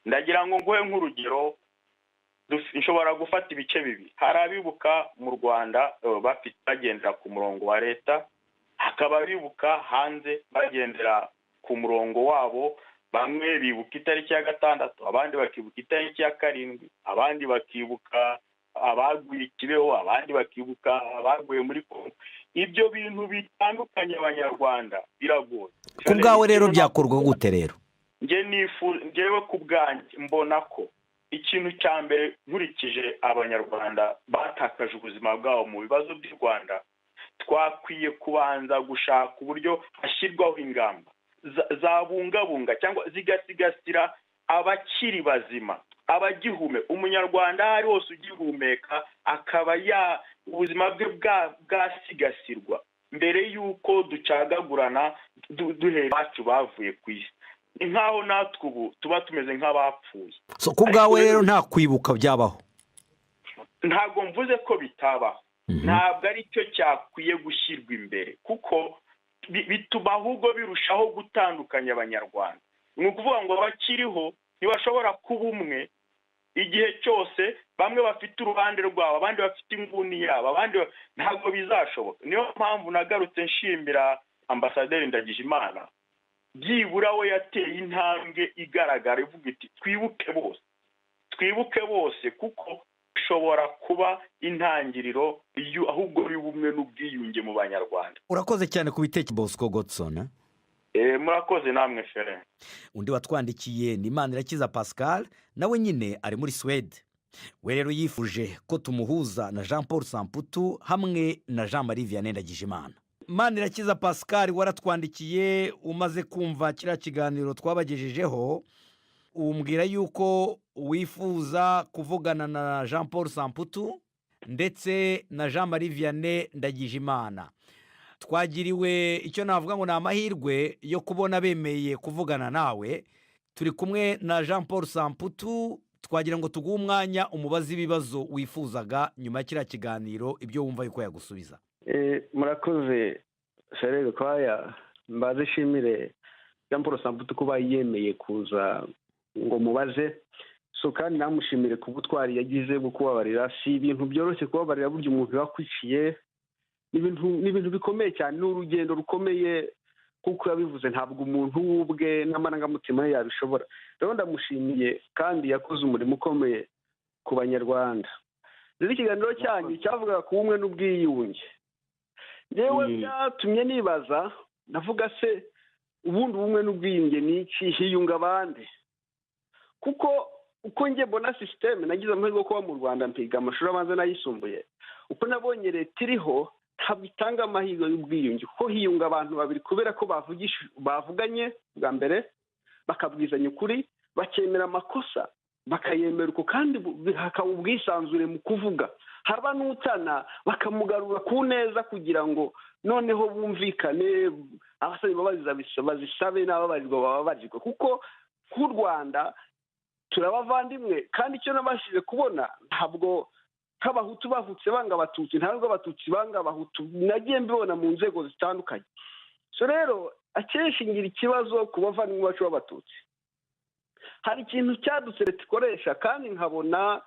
Ndagira ngo nguhe nk'urugero, nshobora gufata ibice bibiri. Hari abibuka mu Rwanda bagendera ku murongo wa leta, hakaba abibuka hanze bagendera ku murongo wabo. Bamwe bibuka itariki ya 6, abandi bakibuka itariki ya 7, abandi bakibuka abaguye Kibeho, abandi bakibuka abaguye muri Kongo. Ibyo bintu bitandukanye Abanyarwanda biragoye. Ku bwawe rero byakorwa gute rero? Njyewe ku bwanjye mbona ko ikintu cya mbere, nkurikije Abanyarwanda batakaje ubuzima bwabo mu bibazo by'u Rwanda, twakwiye kubanza gushaka uburyo hashyirwaho ingamba zabungabunga cyangwa zigasigasira abakiri bazima, abagihumeka. Umunyarwanda aho ari hose ugihumeka akaba ubuzima bwe bwasigasirwa mbere y'uko ducagagurana duhera abacu bavuye ku isi. Ni nk'aho natwe ubu tuba tumeze nk'abapfuye. Ku bwawe rero nta kwibuka byabaho? Ntabwo mvuze ko bitabaho, ntabwo ari cyo cyakwiye gushyirwa imbere, kuko bituma ahubwo birushaho gutandukanya Abanyarwanda. Ni ukuvuga ngo abakiriho ntibashobora kuba umwe igihe cyose, bamwe bafite uruhande rwabo, abandi bafite inguni yabo, abandi ntabwo bizashoboka. Niyo mpamvu nagarutse nshimira Ambasaderi Ndagijimana, byibura we yateye intambwe igaragara ivuga iti twibuke bose, twibuke bose, kuko bishobora kuba intangiriro ahubwo y'ubumwe n'ubwiyunge mu Banyarwanda. Urakoze cyane ku bitekerezo, Bosco Godson. Murakoze namwe, Fere. Undi watwandikiye ni Manirakiza Pascal, nawe nyine ari muri Suwede. We rero yifuje ko tumuhuza na Jean Paul Samputu hamwe na Jean Marie Vianney Ndagijimana. Manirakiza Pascal, waratwandikiye umaze kumva kiriya kiganiro twabagejejeho, umbwira yuko wifuza kuvugana na Jean Paul Samputu ndetse na Jean Marie Vianney Ndagijimana. Twagiriwe icyo navuga ngo ni amahirwe yo kubona bemeye kuvugana nawe. Turi kumwe na Jean Paul Samputu. Twagira ngo tuguhe umwanya umubaze ibibazo wifuzaga nyuma ya kiriya kiganiro, ibyo wumva yuko yagusubiza. Murakoze, Fere Gakwaya. Mbaze nshimire Jean Paul Samputu kuba yemeye kuza ngo mubaze. So kandi namushimire ku butwari yagize bwo kubabarira. Si ibintu byoroshye kubabarira, burya umuntu yakwiciye ni ibintu bikomeye cyane, ni urugendo rukomeye kuko yabivuze, ntabwo umuntu w'ubwe n'amarangamutima ye yabishobora. Rero ndamushimiye kandi yakoze umurimo ukomeye ku Banyarwanda. Rero ikiganiro cyanyu cyavugaga ku bumwe n'ubwiyunge. Yewe byatumye nibaza, ndavuga se ubundi ubumwe n'ubwiyunge ni iki, hiyunga abandi? Kuko uko njye mbona système, nagize amahirwe yo kuba mu Rwanda, mpiga amashuri abanza n'ayisumbuye, uko nabonye leta iriho ntabwo itanga amahirwe y'ubwiyunge, kuko hiyunga abantu babiri kubera ko bavuganye bwa mbere, bakabwizanya ukuri, bakemera amakosa, bakayemera uko, kandi hakaba ubwisanzure mu kuvuga, haba n'utana bakamugarura ku neza kugira ngo noneho bumvikane, abasaba imbabazi bazisabe n'ababarirwa bababarirwe. Kuko nk'u Rwanda turabavandimwe, kandi icyo nabashije kubona, ntabwo nk'Abahutu bavutse banga Abatutsi, ntabwo Abatutsi banga Abahutu, nagiye mbibona mu nzego zitandukanye. So rero akenshi ngira ikibazo ku bavandimwe bacu b'Abatutsi. Hari ikintu cyadutse leta ikoresha, kandi nkabona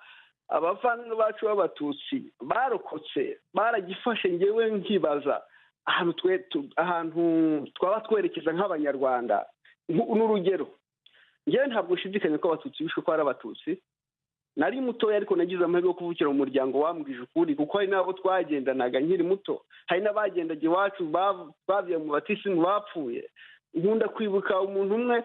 abavandimwe bacu b'Abatutsi barokotse baragifashe. Ngewe nkibaza ahantu twaba twerekeza nk'Abanyarwanda. N'urugero, ngewe ntabwo nshidikanya ko Abatutsi bishwe, ko ari Abatutsi. Nari mutoya, ariko nagize amahirwe yo kuvukira mu muryango wambwije ukuri, kuko hari n'abo twagendanaga nkiri muto, hari n'abagendaga iwacu bavuye mu batisimu bapfuye. Nkunda kwibuka umuntu umwe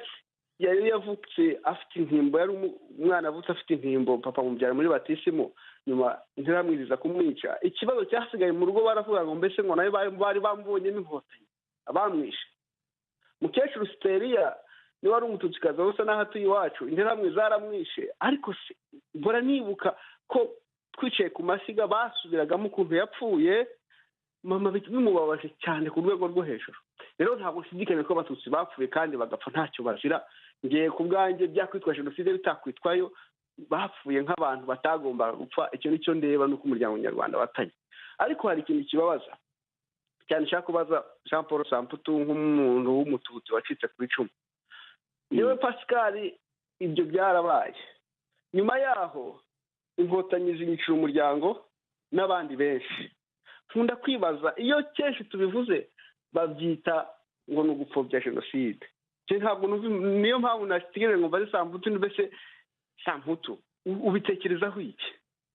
yari yavutse afite intimbo, yari umwana avutse afite intimbo, papa mubyara muri batisimu, nyuma ntiramwiriza kumwica. Ikibazo cyasigaye mu rugo, baravuga ngo mbese ngo nawe bari bamubonye n'Inkotanyi abamwishe. Mukecuru Siteriya niba ari Umututsikazi usa n'aho atuye iwacu, Interahamwe zaramwishe. Ariko se mbora nibuka ko twicaye ku mashyiga basubiragamo ukuntu yapfuye, mama bimubabaje cyane ku rwego rwo hejuru. Rero ntabwo nshidikanya ko Abatutsi bapfuye kandi bagapfa ntacyo bazira. Ngiye ku bwanjye, byakwitwa jenoside bitakwitwayo, bapfuye nk'abantu batagombaga gupfa. Icyo nicyo ndeba, nuko umuryango nyarwanda watanye. Ariko hari ikintu kibabaza cyane nshaka kubaza Jean Paul Samputu nk'umuntu w'Umututsi wacitse ku icumu. Yewe Pascal, ibyo byarabaye, nyuma yaho Inkotanyi zinyicira umuryango n'abandi benshi. Nkunda kwibaza, iyo kenshi tubivuze babyita ngo ni ugupfobya jenoside. Ntabwo, niyo mpamvu nategereje ngo mbaze Samputu, mbese Samputu ubitekerezaho iki?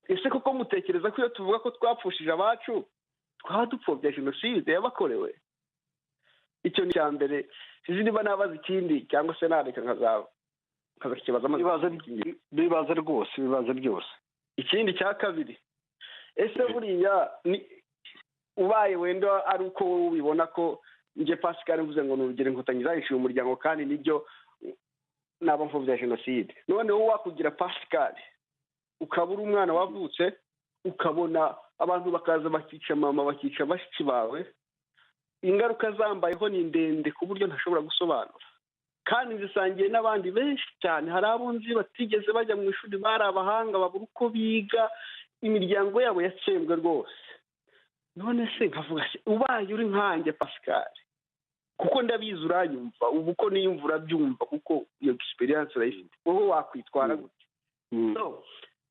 Ese koko mutekereza ko iyo tuvuga ko twapfushije abacu twaba dupfobya jenoside yabakorewe? Icyo ni icya mbere. Sinzi niba nabaza ikindi cyangwa se nareka nkazakibaza. Bibaze rwose, bibaze byose. Ikindi cya kabiri, ese buriya ni ubaye wenda ari uko wowe ubibona, ko njye Pascal mvuze ngo ni urugero Inkotanyi zahishuye umuryango kandi nibyo, naba mfobya jenoside? None wowe wakugira Pascal, ukaba uri umwana wavutse ukabona abantu bakaza bakica mama, bakica bashiki bawe, ingaruka zambayeho ni ndende ku buryo ntashobora gusobanura, kandi zisangiye n'abandi benshi cyane. Hari abo nzi batigeze bajya mu ishuri, bari abahanga, babura uko biga, imiryango yabo yatsembwe rwose. None se nkavuga se ubaye uri nkanjye Pascal, kuko ndabizi uranyumva ubu, ko niyumva urabyumva, kuko iyo experience urayifite, wowe wakwitwara gute? So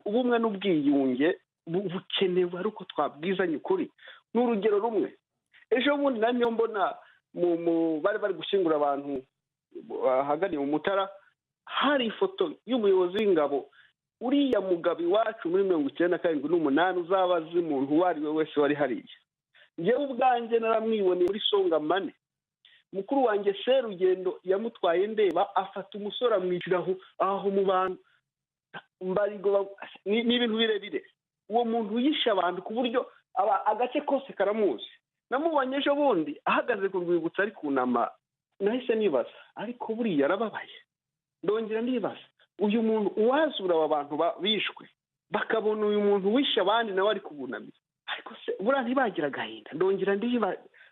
ubumwe n'ubwiyunge bukenewe ari uko twabwizanye ukuri. Ni urugero rumwe, ejo bundi nanyo mbona mu bari gushyingura abantu ahagana mu Mutara, hari ifoto y'umuyobozi w'ingabo, uriya mugabo iwacu muri 97 n'umunani. Uzaba azi umuntu uwo ari we wese wari hariya. Njyewe ubwanjye naramwiboneye muri Songa Mane. Mukuru wanjye Serugendo yamutwaye ndeba, afata umusore amwicira aho mu bantu. Mbarigo ni ibintu birebire. Uwo muntu yishe abantu ku buryo agace kose karamuzi. Namubonye ejo bundi ahagaze ku rwibutso ari kunama, nahise nibaza, ariko buriya yarababaye? Ndongera ndibaza, uyu muntu uwazura aba bantu bishwe, bakabona uyu muntu wishe abandi nawe ari kubunamira, ariko se buriya ntibagira agahinda?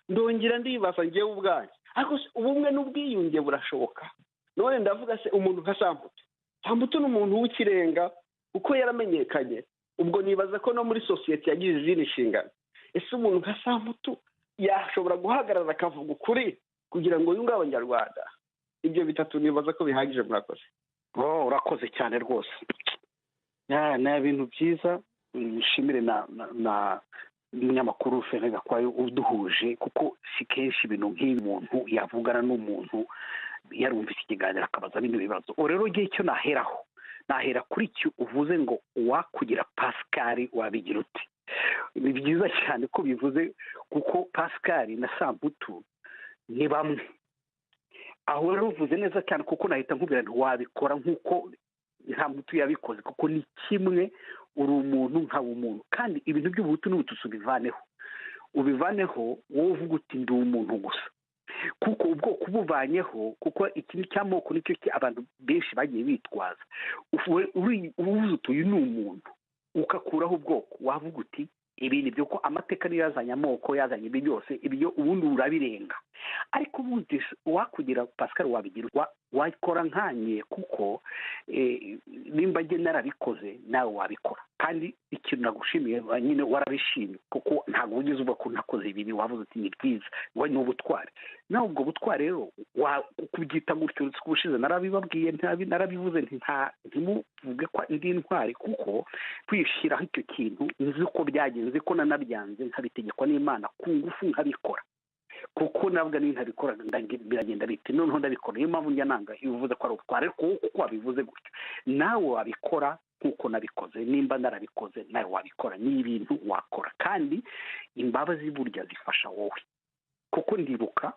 Ndongera ndibaza ngewe ubwanjye, ariko se ubumwe n'ubwiyunge burashoboka? None ndavuga se umuntu nka Samputu, Samputu ni umuntu w'ikirenga uko yaramenyekanye, ubwo nibaza ko no muri sosiyete yagize izindi nshingano. Ese umuntu nka Samputu yashobora guhagarara akavuga ukuri kugira ngo yunge Abanyarwanda? Ibyo bitatu nibaza ko bihagije. Murakoze. Oh, urakoze cyane rwose, ni ibintu byiza. Nshimire na umunyamakuru Fene Gakwayo uduhuje, kuko si kenshi ibintu nk'ibi umuntu yavugana n'umuntu yarumvise ikiganiro akabaza bino bibazo. Ubu rero igihe icyo naheraho, nahera kuri icyo uvuze ngo uwakugira Pascal wabigira ute. Ni byiza cyane ko bivuze. Kuko Pascal na Samputu ni bamwe. Aho rero uvuze neza cyane, kuko nahita nkubwira nti wabikora nk'uko Samputu yabikoze, kuko ni kimwe, uri umuntu nkaba umuntu. Kandi ibintu by'ubuhutu n'ubututsi ubivaneho, ubivaneho wowe uvuga uti ndi umuntu gusa, kuko ubwoko ubuvanyeho, kuko ikintu cy'amoko nicyo abantu benshi bagiye bitwaza. Uvuze uti uyu ni umuntu, ukakuraho ubwoko, wavuga uti ibi ni byo, ko amateka niyo yazanye amoko, yazanye ibi byose, ibyo ubundi urabirenga. Ariko ubundi wakugira Pascal wabigira, wakora nkanye, kuko nimba njye narabikoze nawe wabikora. Kandi ikintu nagushimiye nyine warabishimye, kuko ntabwo wigeze uvuga ko nakoze ibibi, wavuze uti ni byiza, ni ubutwari. Nawe ubwo butwari rero kubyita gutyo, uretse ko ubushize narabibabwiye, narabivuze ntimuvuge ko ndi intwari, kuko kwishyiraho icyo kintu nzi uko byagenze, ko nanabyanze nkabitegekwa n'Imana ku ngufu nkabikora, kuko nabwo niyo ntabikora biragenda bite, noneho ndabikora. Niyo mpamvu njya nanga iyo uvuze ko ari ubutwari, ariko kuko wabivuze gutyo nawe wabikora nk'uko nabikoze, nimba narabikoze nawe wabikora. Ni ibintu wakora, kandi imbabazi burya zifasha wowe. Kuko ndibuka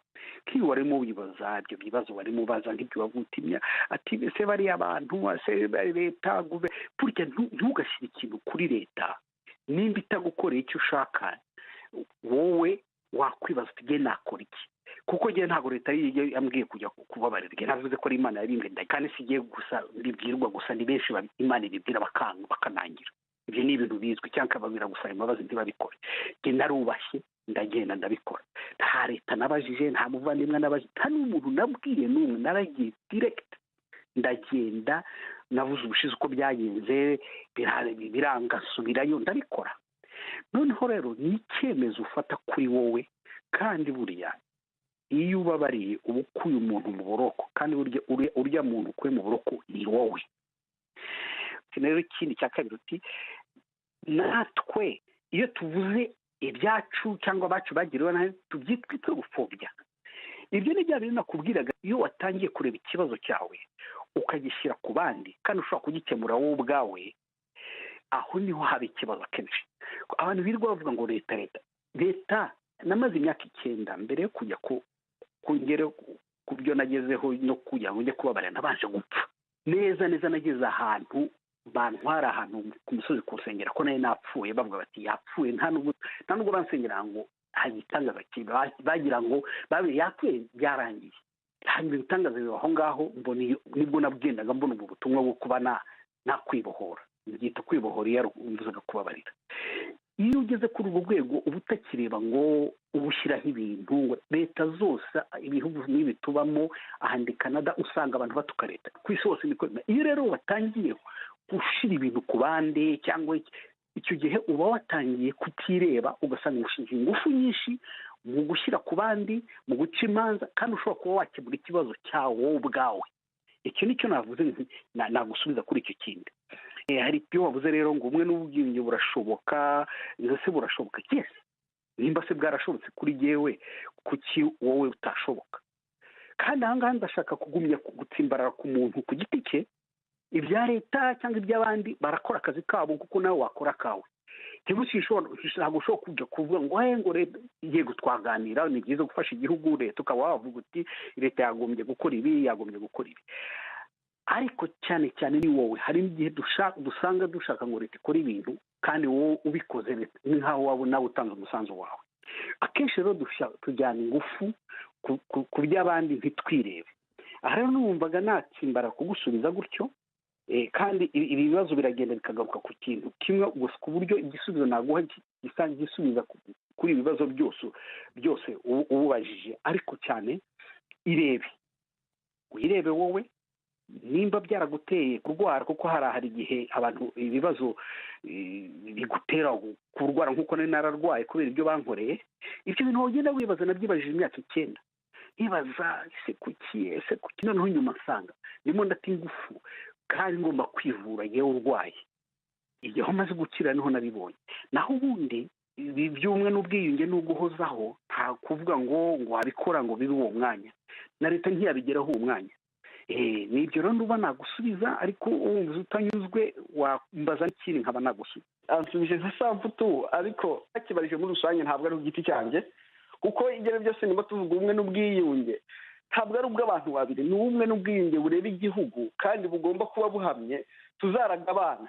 nk'iyo warimo wibaza ibyo bibazo warimo ubaza, nk'ibyo wavutimya ati ese bariya abantu, ese leta, burya ntugashyire ikintu kuri leta nimba itagukoreye icyo ushaka. Wowe wakwibaza uti nge nakora iki, kuko nge ntabwo leta yambwiye kujya kubabarira, nge navuze ko ari Imana yabimbwiye, kandi si ngiye gusa mbibwirwa gusa, ni benshi Imana ibibwira bakanangira. Ibyo ni ibintu bizwi, cyangwa ikababwira gusaba imbabazi ntibabikore. Nge narubashye ndagenda ndabikora, nta leta nabajije, nta muvandimwe nabajije, nta n'umuntu nabwiye n'umwe, naragiye direct ndagenda, navuze ubushize uko byagenze, biranga nsubirayo ndabikora. Noneho rero ni icyemezo ufata kuri wowe, kandi buriya iyo ubabariye uba ukuye umuntu mu buroko, kandi burya urya muntu ukuye mu buroko ni wowe. Rero ikindi cya kabiri uti natwe iyo tuvuze ibyacu cyangwa abacu bagiriwe nabi tubyitwe gupfobya. Ibyo ni bya bintu nakubwiraga, iyo watangiye kureba ikibazo cyawe ukagishyira ku bandi kandi ushobora kugikemura wowe ubwawe, aho niho haba ikibazo akenshi. Abantu birirwa bavuga ngo leta leta leta. Namaze imyaka 9 mbere yo kujya kungere ku byo nagezeho no kugira ngo njye kubabarira, nabanje gupfa neza neza. Nageze ahantu bantwara ahantu ku musozi kunsengera ko nari napfuye, bavuga bati yapfuye, nta nubwo bansengera ngo hagitangaza kiba, bagira ngo babe yapfuye byarangiye. Hanyuma ibitangaza biba aho ngaho, mbona nibwo nabwendaga mbona ubu butumwa bwo kuba nakwibohora, mbyita kwibohora iyo mvuzaga kubabarira. Iyo ugeze kuri urwo rwego uba utakireba ngo ubushyiraho ibintu, leta zose ibihugu nk'ibi tubamo ahandi Canada usanga abantu batuka leta ku isi hose niko. Iyo rero watangiye gushyira ibintu ku bandi cyangwa icyo gihe uba watangiye kutireba, ugasanga ushinze ingufu nyinshi mu gushyira ku bandi, mu guca imanza, kandi ushobora kuba wakemura ikibazo cyawe wowe ubwawe. Icyo nicyo navuze nagusubiza kuri icyo kindi. Hari ibyo wavuze rero ngo ubumwe n'ubwiyunge burashoboka, ese burashoboka? Yes, nimba se bwarashobotse kuri jyewe, kuki wowe utashoboka? Kandi aha ngaha ndashaka kugumya gutsimbarara ku muntu ku giti cye, ibya leta cyangwa iby'abandi barakora akazi kabo kuko nawe wakora akawe. Ntabwo ushobora kujya kuvuga ngo ngo leta, yego twaganira, ni byiza gufasha igihugu, leta ukaba wavuga uti leta yagombye gukora ibi, yagombye gukora ibi, ariko cyane cyane ni wowe. Hari n'igihe dusanga dushaka ngo leta ikore ibintu kandi wowe ubikoze ni nkaho waba nawe utanze umusanzu wawe. Akenshi rero tujyana ingufu ku by'abandi ntitwirebe. Aha rero numvaga natsimbara kugusubiza gutyo, kandi ibi bibazo biragenda bikagaruka ku kintu kimwe gusa, ku buryo igisubizo naguha gisa gisubiza kuri ibi bibazo byose ububajije. Ariko cyane irebe, uyirebe wowe nimba byaraguteye kurwara, kuko hari igihe abantu ibibazo bigutera kurwara nk'uko nari nararwaye kubera ibyo bankoreye. Ibyo bintu wagenda wibaza, nabyibajije imyaka 9, nibaza ese kuki, noneho nyuma nsanga ndimo ndata ingufu kandi ngomba kwivura yewe urwaye. Igihe umaze gukira niho nabibonye. Naho ubundi ibi by'ubumwe n'ubwiyunge n'uguhozaho, nta kuvuga ngo wabikora ngo bibe uwo mwanya, na leta ntiyabigeraho uwo mwanya. Ni ibyo rero nduba nagusubiza, ariko wumva utanyuzwe wambaza n'ikindi nkaba nagusubiza. Ansubije nka Samputu, ariko akibarije muri rusange, ntabwo ari ku giti cyanjye, kuko ibyo byose niba tuvuga ubumwe n'ubwiyunge, ntabwo ari ubw'abantu babiri, ni ubumwe n'ubwiyunge bureba igihugu kandi bugomba kuba buhamye tuzaraga abana.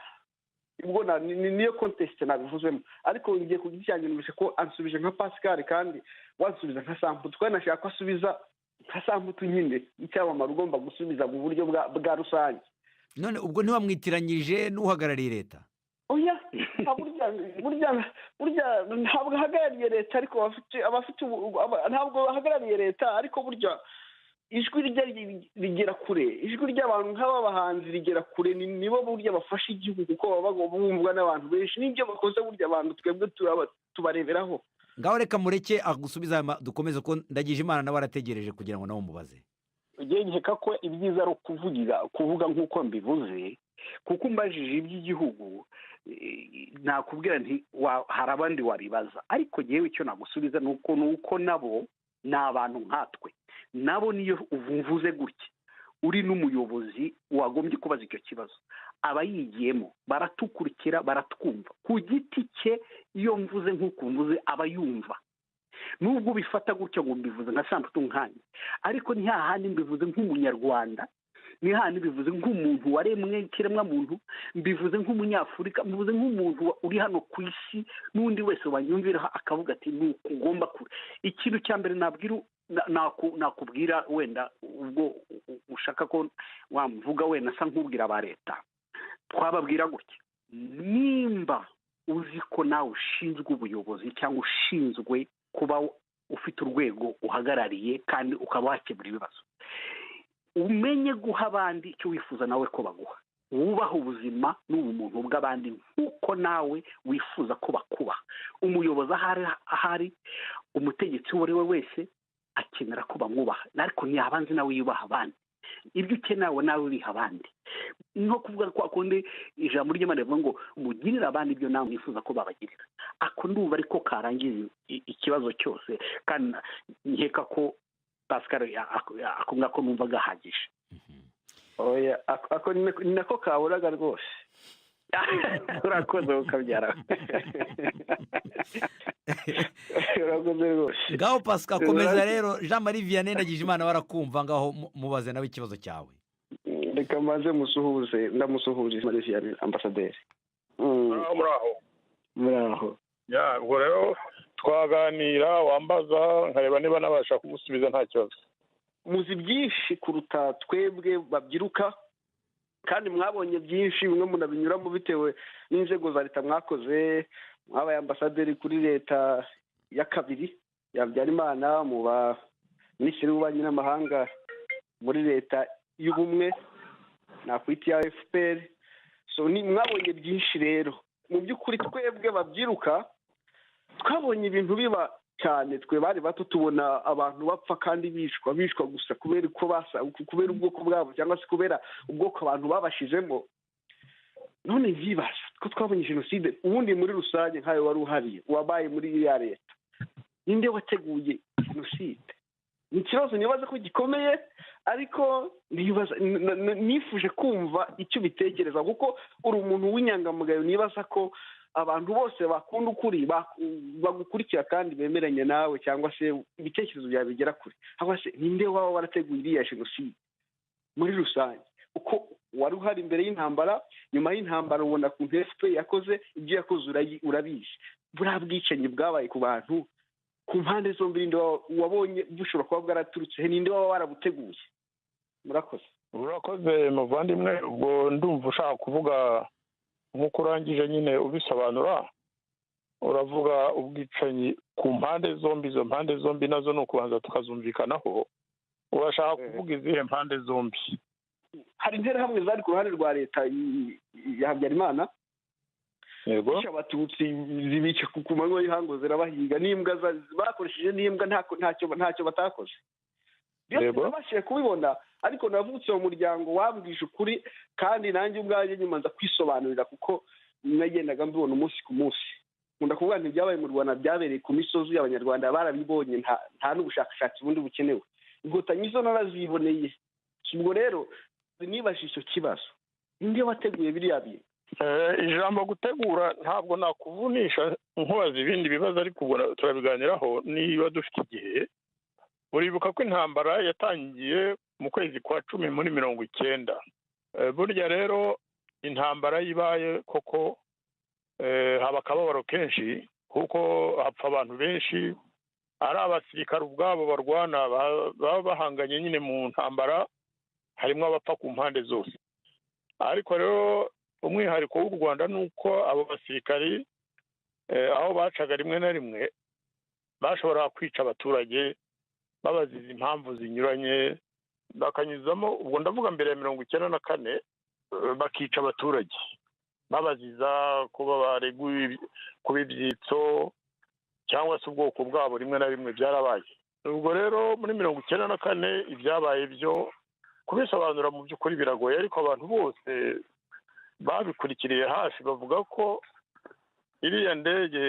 Ubwo niyo contexte nabivuzemo, ariko ngiye ku giti cyanjye numvise ko ansubije nka Pascal kandi wansubiza nka Samputu, kandi nashaka ko asubiza nka Samputu nyine, icyamamare ugomba gusubiza mu buryo bwa rusange. None ubwo ntiwamwitiranyije n'uhagarariye leta? Oya, burya burya ntabwo ahagarariye leta, ariko abafite ntabwo bahagarariye leta, ariko burya ijwi rye rigera kure, ijwi ry'abantu nk'aba bahanzi rigera kure. Nibo burya bafasha igihugu, kuko baba bumvwa n'abantu benshi, n'ibyo bakoze burya abantu twebwe tubareberaho. Ngaho reka mureke agusubiza, dukomeze, ko Ndagije Imana nawe arategereje kugira ngo nawe umubaze. Ugiye, nkeka ko ibyiza ari ukuvugira kuvuga nk'uko mbivuze, kuko umbajije iby'igihugu nakubwira nti hari abandi wabibaza, ariko yewe icyo nagusubiza ni uko nabo ni abantu nkatwe. Nabo niyo uvuze gutya uri n'umuyobozi wagombye kubaza icyo kibazo, aba yigiyemo, baratukurikira, baratwumva. Ku giti cye, iyo mvuze nk'uko mvuze, aba yumva, nubwo ubifata gutya ngo mbivuze nka Samputu nkanjye, ariko ni hahandi mbivuze nk'Umunyarwanda, ni hahandi mbivuze nk'umuntu waremwe ikiremwamuntu, mbivuze nk'Umunyafurika, mbivuze nk'umuntu uri hano ku isi, n'undi wese wanyumviraho akavuga ati ni uku ugomba kure. Ikintu cya mbere nabwira nakubwira, wenda ubwo ushaka ko wamvuga, wenda asa nk'ubwira aba leta, twababwira gutya: nimba uzi ko nawe ushinzwe ubuyobozi cyangwa ushinzwe kuba ufite urwego uhagarariye kandi ukaba wakemura ibibazo, umenye guha abandi icyo wifuza nawe ko baguha. Wubaha ubuzima n'ubumuntu bw'abandi nk'uko nawe wifuza ko bakubaha. Umuyobozi ahari, ahari umutegetsi uwo ari we wese, akenera ko bamwubaha, ariko ntiyabanze nawe yubaha abandi. Ibyo ukeneye nawe ubiha abandi, nko kuvuga kwa kundi ijambo ry'Imana rivuga ngo mugirire abandi ibyo nawe mwifuza ko babagirira. Ako ndumva ariko karangiza ikibazo cyose, kandi nkeka ko Pascal ako ngako numva gahagije. Oya, ako ni nako kaburaga rwose. Urakoze ukabyara. Urakoze rwose. Ngaho Pascal, komeza rero. Jean Marie Vianney Ndagijimana barakumva, ngaho mubaze nawe ikibazo cyawe. Reka mbanze musuhuze, ndamusuhuje Marie Vianney ambasaderi. Muraho, muraho. Muraho. Ya, ubwo rero twaganira, wambaza nkareba niba nabasha kugusubiza, nta kibazo. Muzi byinshi kuruta twebwe babyiruka, kandi mwabonye byinshi, bimwe munabinyuramo bitewe n'inzego za leta mwakoze. Mwabaye ambasaderi kuri leta ya kabiri ya Habyarimana, muba minisitiri w'ububanyi n'amahanga muri leta y'ubumwe nakwita iya FPR. So ni mwabonye byinshi rero. Mu by'ukuri twebwe babyiruka twabonye ibintu biba cyane, twe bari bato tubona abantu bapfa kandi bicwa, bicwa gusa kubera uko basa, kubera ubwoko bwabo cyangwa se kubera ubwoko abantu babashizemo. None nkibaza ko twabonye jenoside, ubundi muri rusange nkayo wari uhari, wabaye muri iriya leta, ninde wateguye jenoside? Ni ikibazo nibaza ko gikomeye, ariko nifuje kumva icyo ubitekereza, kuko uri umuntu w'inyangamugayo. Nibaza ko abantu bose bakunda ukuri bagukurikira kandi bemeranya nawe, cyangwa se ibitekerezo byawe bigera kure. Cyangwa se ninde waba warateguye iriya jenoside muri rusange? Uko wari uhari imbere y'intambara, nyuma y'intambara, ubona ukuntu FPR yakoze ibyo yakoze, urabizi, buriya bwicanyi bwabaye ku bantu ku mpande zombi, ninde wabonye bushobora kuba bwaraturutse he? Ninde waba warabuteguye? Murakoze. Urakoze muvandimwe. Ubwo ndumva ushaka kuvuga nk'uko urangije nyine ubisobanura, uravuga ubwicanyi ku mpande zombi. Izo mpande zombi nazo ni ukubanza tukazumvikanaho. Urashaka kuvuga izihe mpande zombi? Hari Interahamwe zari ku ruhande rwa leta ya Habyarimana. Yego. Zica Abatutsi, zibica ku manywa y'ihangu, zirabahiga n'imbwa, bakoresheje n'imbwa, ntacyo batakoze byose. Nabashije kubibona, ariko navutse mu muryango wambwije ukuri, kandi nanjye ubwanjye nyuma nza kwisobanurira, kuko nagendaga mbibona umunsi ku munsi. Nkunda kuvuga nti ibyabaye mu Rwanda byabereye ku misozi, Abanyarwanda barabibonye, nta n'ubushakashatsi bundi bukenewe. Inkotanyi zo naraziboneye. Ubwo rero nibajije icyo kibazo: ninde wateguye biriya bintu? Ijambo gutegura ntabwo nakuvunisha nkubaza ibindi bibazo, ariko ubwo turabiganiraho niba dufite igihe. Uribuka ko intambara yatangiye mu kwezi kwa 10 muri 90. Burya rero intambara yibaye koko haba akababaro kenshi, kuko hapfa abantu benshi, ari abasirikare ubwabo barwana baba bahanganye nyine mu ntambara, harimo abapfa ku mpande zose. Ariko rero umwihariko w'u Rwanda ni uko abo basirikari aho bacaga rimwe na rimwe bashobora kwica abaturage babaziza impamvu zinyuranye, bakanyuzamo, ubwo ndavuga mbere ya 94, bakica abaturage babaziza kuba bareguye kuba ibyitso cyangwa se ubwoko bwabo, rimwe na rimwe byarabaye. Ubwo rero muri 94 ibyabaye byo kubisobanura mu by'ukuri biragoye, ariko abantu bose babikurikiriye hafi bavuga ko iriya ndege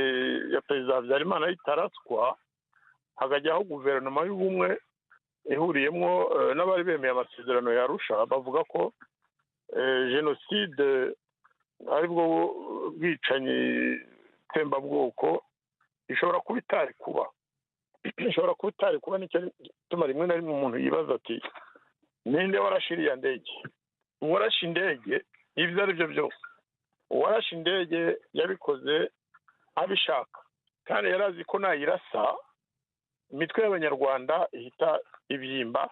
ya Perezida Habyarimana itaraswa, hakajyaho guverinoma y'ubumwe ihuriyemo n'abari bemeye amasezerano ya Arusha, bavuga ko jenoside aribwo bwicanyi tsembabwoko ishobora kuba itari kuba, ishobora kuba itari kuba. Nicyo gituma rimwe na rimwe umuntu yibaza ati ninde warashe iriya ndege? Uwarashe indege ibyo ari byo byose, uwarashe indege yabikoze abishaka, kandi yari azi ko nayirasa imitwe y'abanyarwanda ihita ibyimba,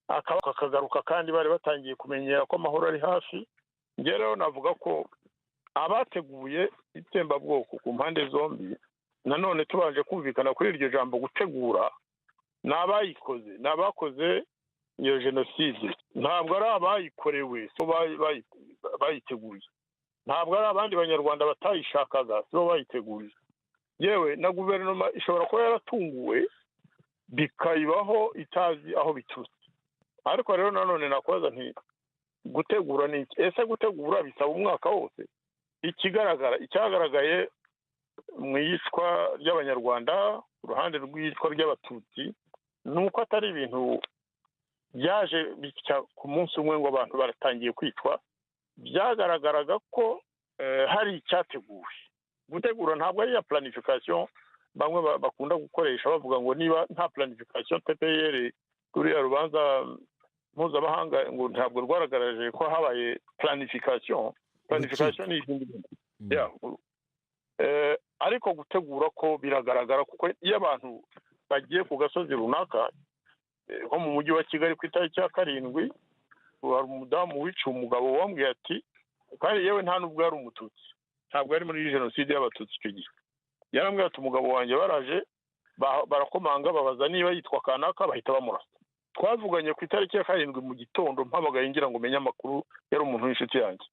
akagaruka, kandi bari batangiye kumenyera ko amahoro ari hafi. Njye rero navuga ko abateguye itsembabwoko ku mpande zombi, nanone tubanje kumvikana kuri iryo jambo gutegura, ni abayikoze, ni abakoze iyo jenoside, ntabwo ari abayikorewe, so bayiteguye, ntabwo ari abandi banyarwanda batayishakaga, sibo bayiteguye. Yewe na guverinoma ishobora kuba yaratunguwe bikayibaho itazi aho biturutse. Ariko rero nanone nakubaza nti gutegura ni iki? Ese gutegura bisaba umwaka wose? Ikigaragara, icyagaragaye mu iyicwa ry'abanyarwanda uruhande rw'iyicwa ry'abatutsi, ni uko atari ibintu byaje bitya ku munsi umwe ngo abantu baratangiye kwicwa. Byagaragaraga ko hari icyateguwe. Gutegura ntabwo ari ya planification bamwe bakunda gukoresha bavuga ngo niba nta planification TPR ruriya rubanza mpuzamahanga ngo ntabwo rwaragaragaje ko habaye planification. Planification ni ikindi bintu. Ariko gutegura ko biragaragara, kuko iyo abantu bagiye ku gasozi runaka, nko mu mujyi wa Kigali ku itariki ya 7, hari umudamu wiciye umugabo wambwiye ati, kandi yewe nta nubwo yari umututsi, ntabwo yari muri jenoside y'abatutsi icyo gihe, yarambwiye ati umugabo wanjye baraje barakomanga babaza niba yitwa kanaka, bahita bamurasa. Twavuganye ku itariki ya 7 mu gitondo, mpamagaye ngira ngo menye amakuru, yari umuntu w'inshuti yanjye.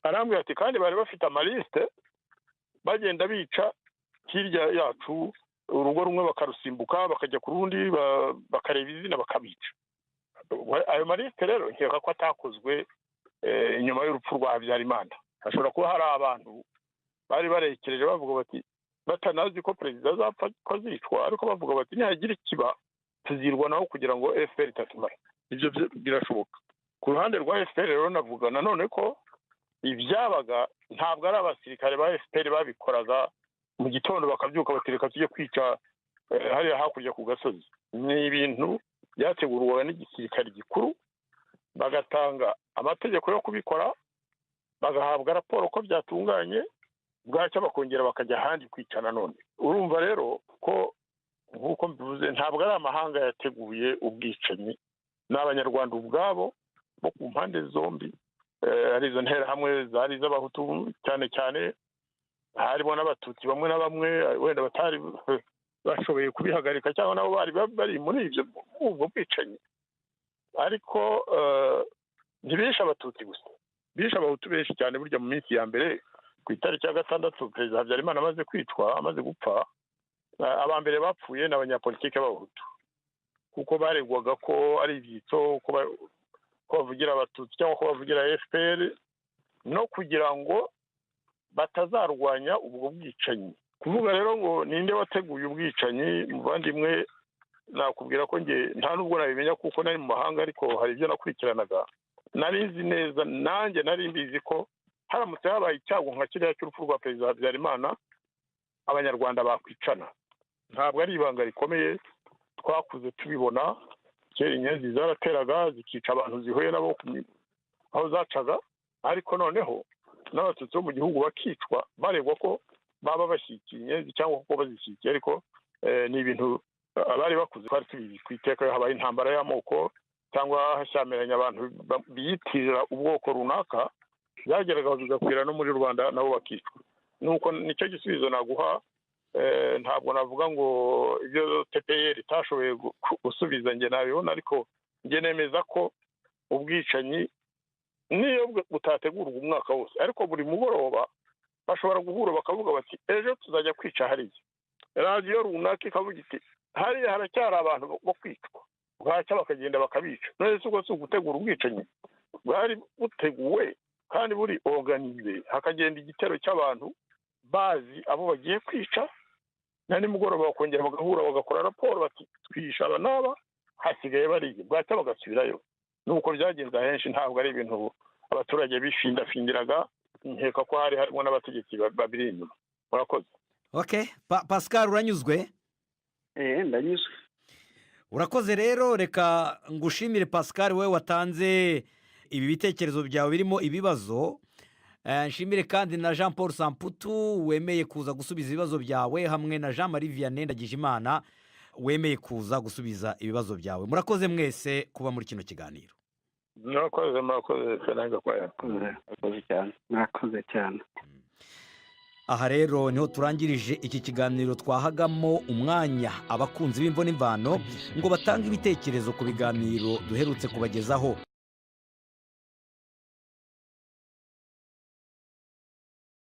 Arambwira ati kandi bari bafite amaliste bagenda bica hirya yacu, urugo rumwe bakarusimbuka bakajya ku rundi bakareba izina bakabica. Ayo maliste rero nkeka ko atakozwe inyuma y'urupfu rwa Habyarimana. Hashobora kuba hari abantu bari barekereje bavuga bati batanazi ko perezida azapfa ko azicwa, ariko bavuga bati nihagira ikiba tuzirwanaho kugira ngo FPR itatumara. Ibyo birashoboka. Ku ruhande rwa FPR rero navuga nanone ko ibyabaga ntabwo ari abasirikare ba FPR babikoraga mu gitondo bakabyuka batereka tujye kwica hariya hakurya ku gasozi. Ni ibintu byategurwaga n'igisirikare gikuru, bagatanga amategeko yo kubikora, bagahabwa raporo ko byatunganye, bwacyo bakongera bakajya ahandi kwica nanone. Urumva rero ko nk'uko mbivuze ntabwo ari amahanga yateguye ubwicanyi, ni abanyarwanda ubwabo bo ku mpande zombi. Ari izo nterahamwe zari iz'abahutu cyane cyane, harimo n'abatutsi bamwe na bamwe wenda batari bashoboye kubihagarika, cyangwa nabo bari bari muri ibyo ubwo bwicanyi. Ariko ntibishe abatutsi gusa, bishe abahutu benshi cyane. Burya mu minsi ya mbere ku itariki ya 6 Perezida Habyarimana amaze kwicwa, amaze gupfa, aba mbere bapfuye ni abanyapolitike b'abahutu, kuko baregwaga ko ari ibyitso, ko bavugira abatutsi cyangwa ko bavugira FPR, no kugira ngo batazarwanya ubwo bwicanyi. Kuvuga rero ngo ninde wateguye ubwicanyi, muvandimwe, nakubwira ko nge nta nubwo nabimenya kuko nari mu mahanga, ariko hari ibyo nakurikiranaga, nari nzi neza, nanjye nari mbizi ko Haramutse habaye icyago nka kiriya cy'urupfu rwa Perezida Habyarimana, Abanyarwanda bakwicana. Ntabwo ari ibanga rikomeye, twakuze tubibona. Kera Inyenzi zarateraga, zikica abantu zihuye nabo aho zacaga, ariko noneho n'Abatutsi bo mu gihugu bakicwa, baregwa ko baba bashyigikiye Inyenzi cyangwa ko bazishyigikiye. Ariko ni ibintu abari bakuze twari tubizi ku iteka. Iyo habaye intambara y'amoko cyangwa hashyamiranye abantu biyitirira ubwoko runaka, byageraga bigakwira no muri Rwanda, nabo bakicwa. Nuko nicyo gisubizo naguha. Ntabwo navuga ngo ibyo TPR itashoboye gusubiza njye nabibona, ariko njye nemeza ko ubwicanyi niyo butategurwa umwaka wose, ariko buri mugoroba bashobora guhura bakavuga bati: "Ejo tuzajya kwica hariya." Radiyo runaka ikavuga iti: "Hariya haracyari abantu bo kwicwa." Bwacya bakagenda bakabica. None se ubwo si ugutegura ubwicanyi bwari buteguwe kandi buri organisé, hakagenda igitero cy'abantu bazi abo bagiye kwica, na nimugoroba bakongera bagahura, bagakora raporo bati: "Twishe aba n'aba, hasigaye bariya." Bwacya bagasubirayo. Nuko byagenze ahenshi. Ntabwo ari ibintu abaturage bishindafindiraga. Nkeka ko hari harimo n'abategetsi babiri inyuma. Murakoze. Ok, Pascal, uranyuzwe? Ndanyuzwe. Urakoze rero. Reka ngushimire, Pascal, wowe watanze ibi bitekerezo byawe birimo ibibazo. Nshimire kandi na Jean Paul Samputu wemeye kuza gusubiza ibibazo byawe, hamwe na Jean Marie Vianney Ndagijimana wemeye kuza gusubiza ibibazo byawe. Murakoze mwese kuba muri kino kiganiro. Murakoze, murakoze, Fernand Gakwaya. Murakoze cyane. Murakoze cyane. Aha rero niho turangirije iki kiganiro twahagamo umwanya abakunzi b'Imvo n'Imvano ngo batange ibitekerezo ku biganiro duherutse kubagezaho.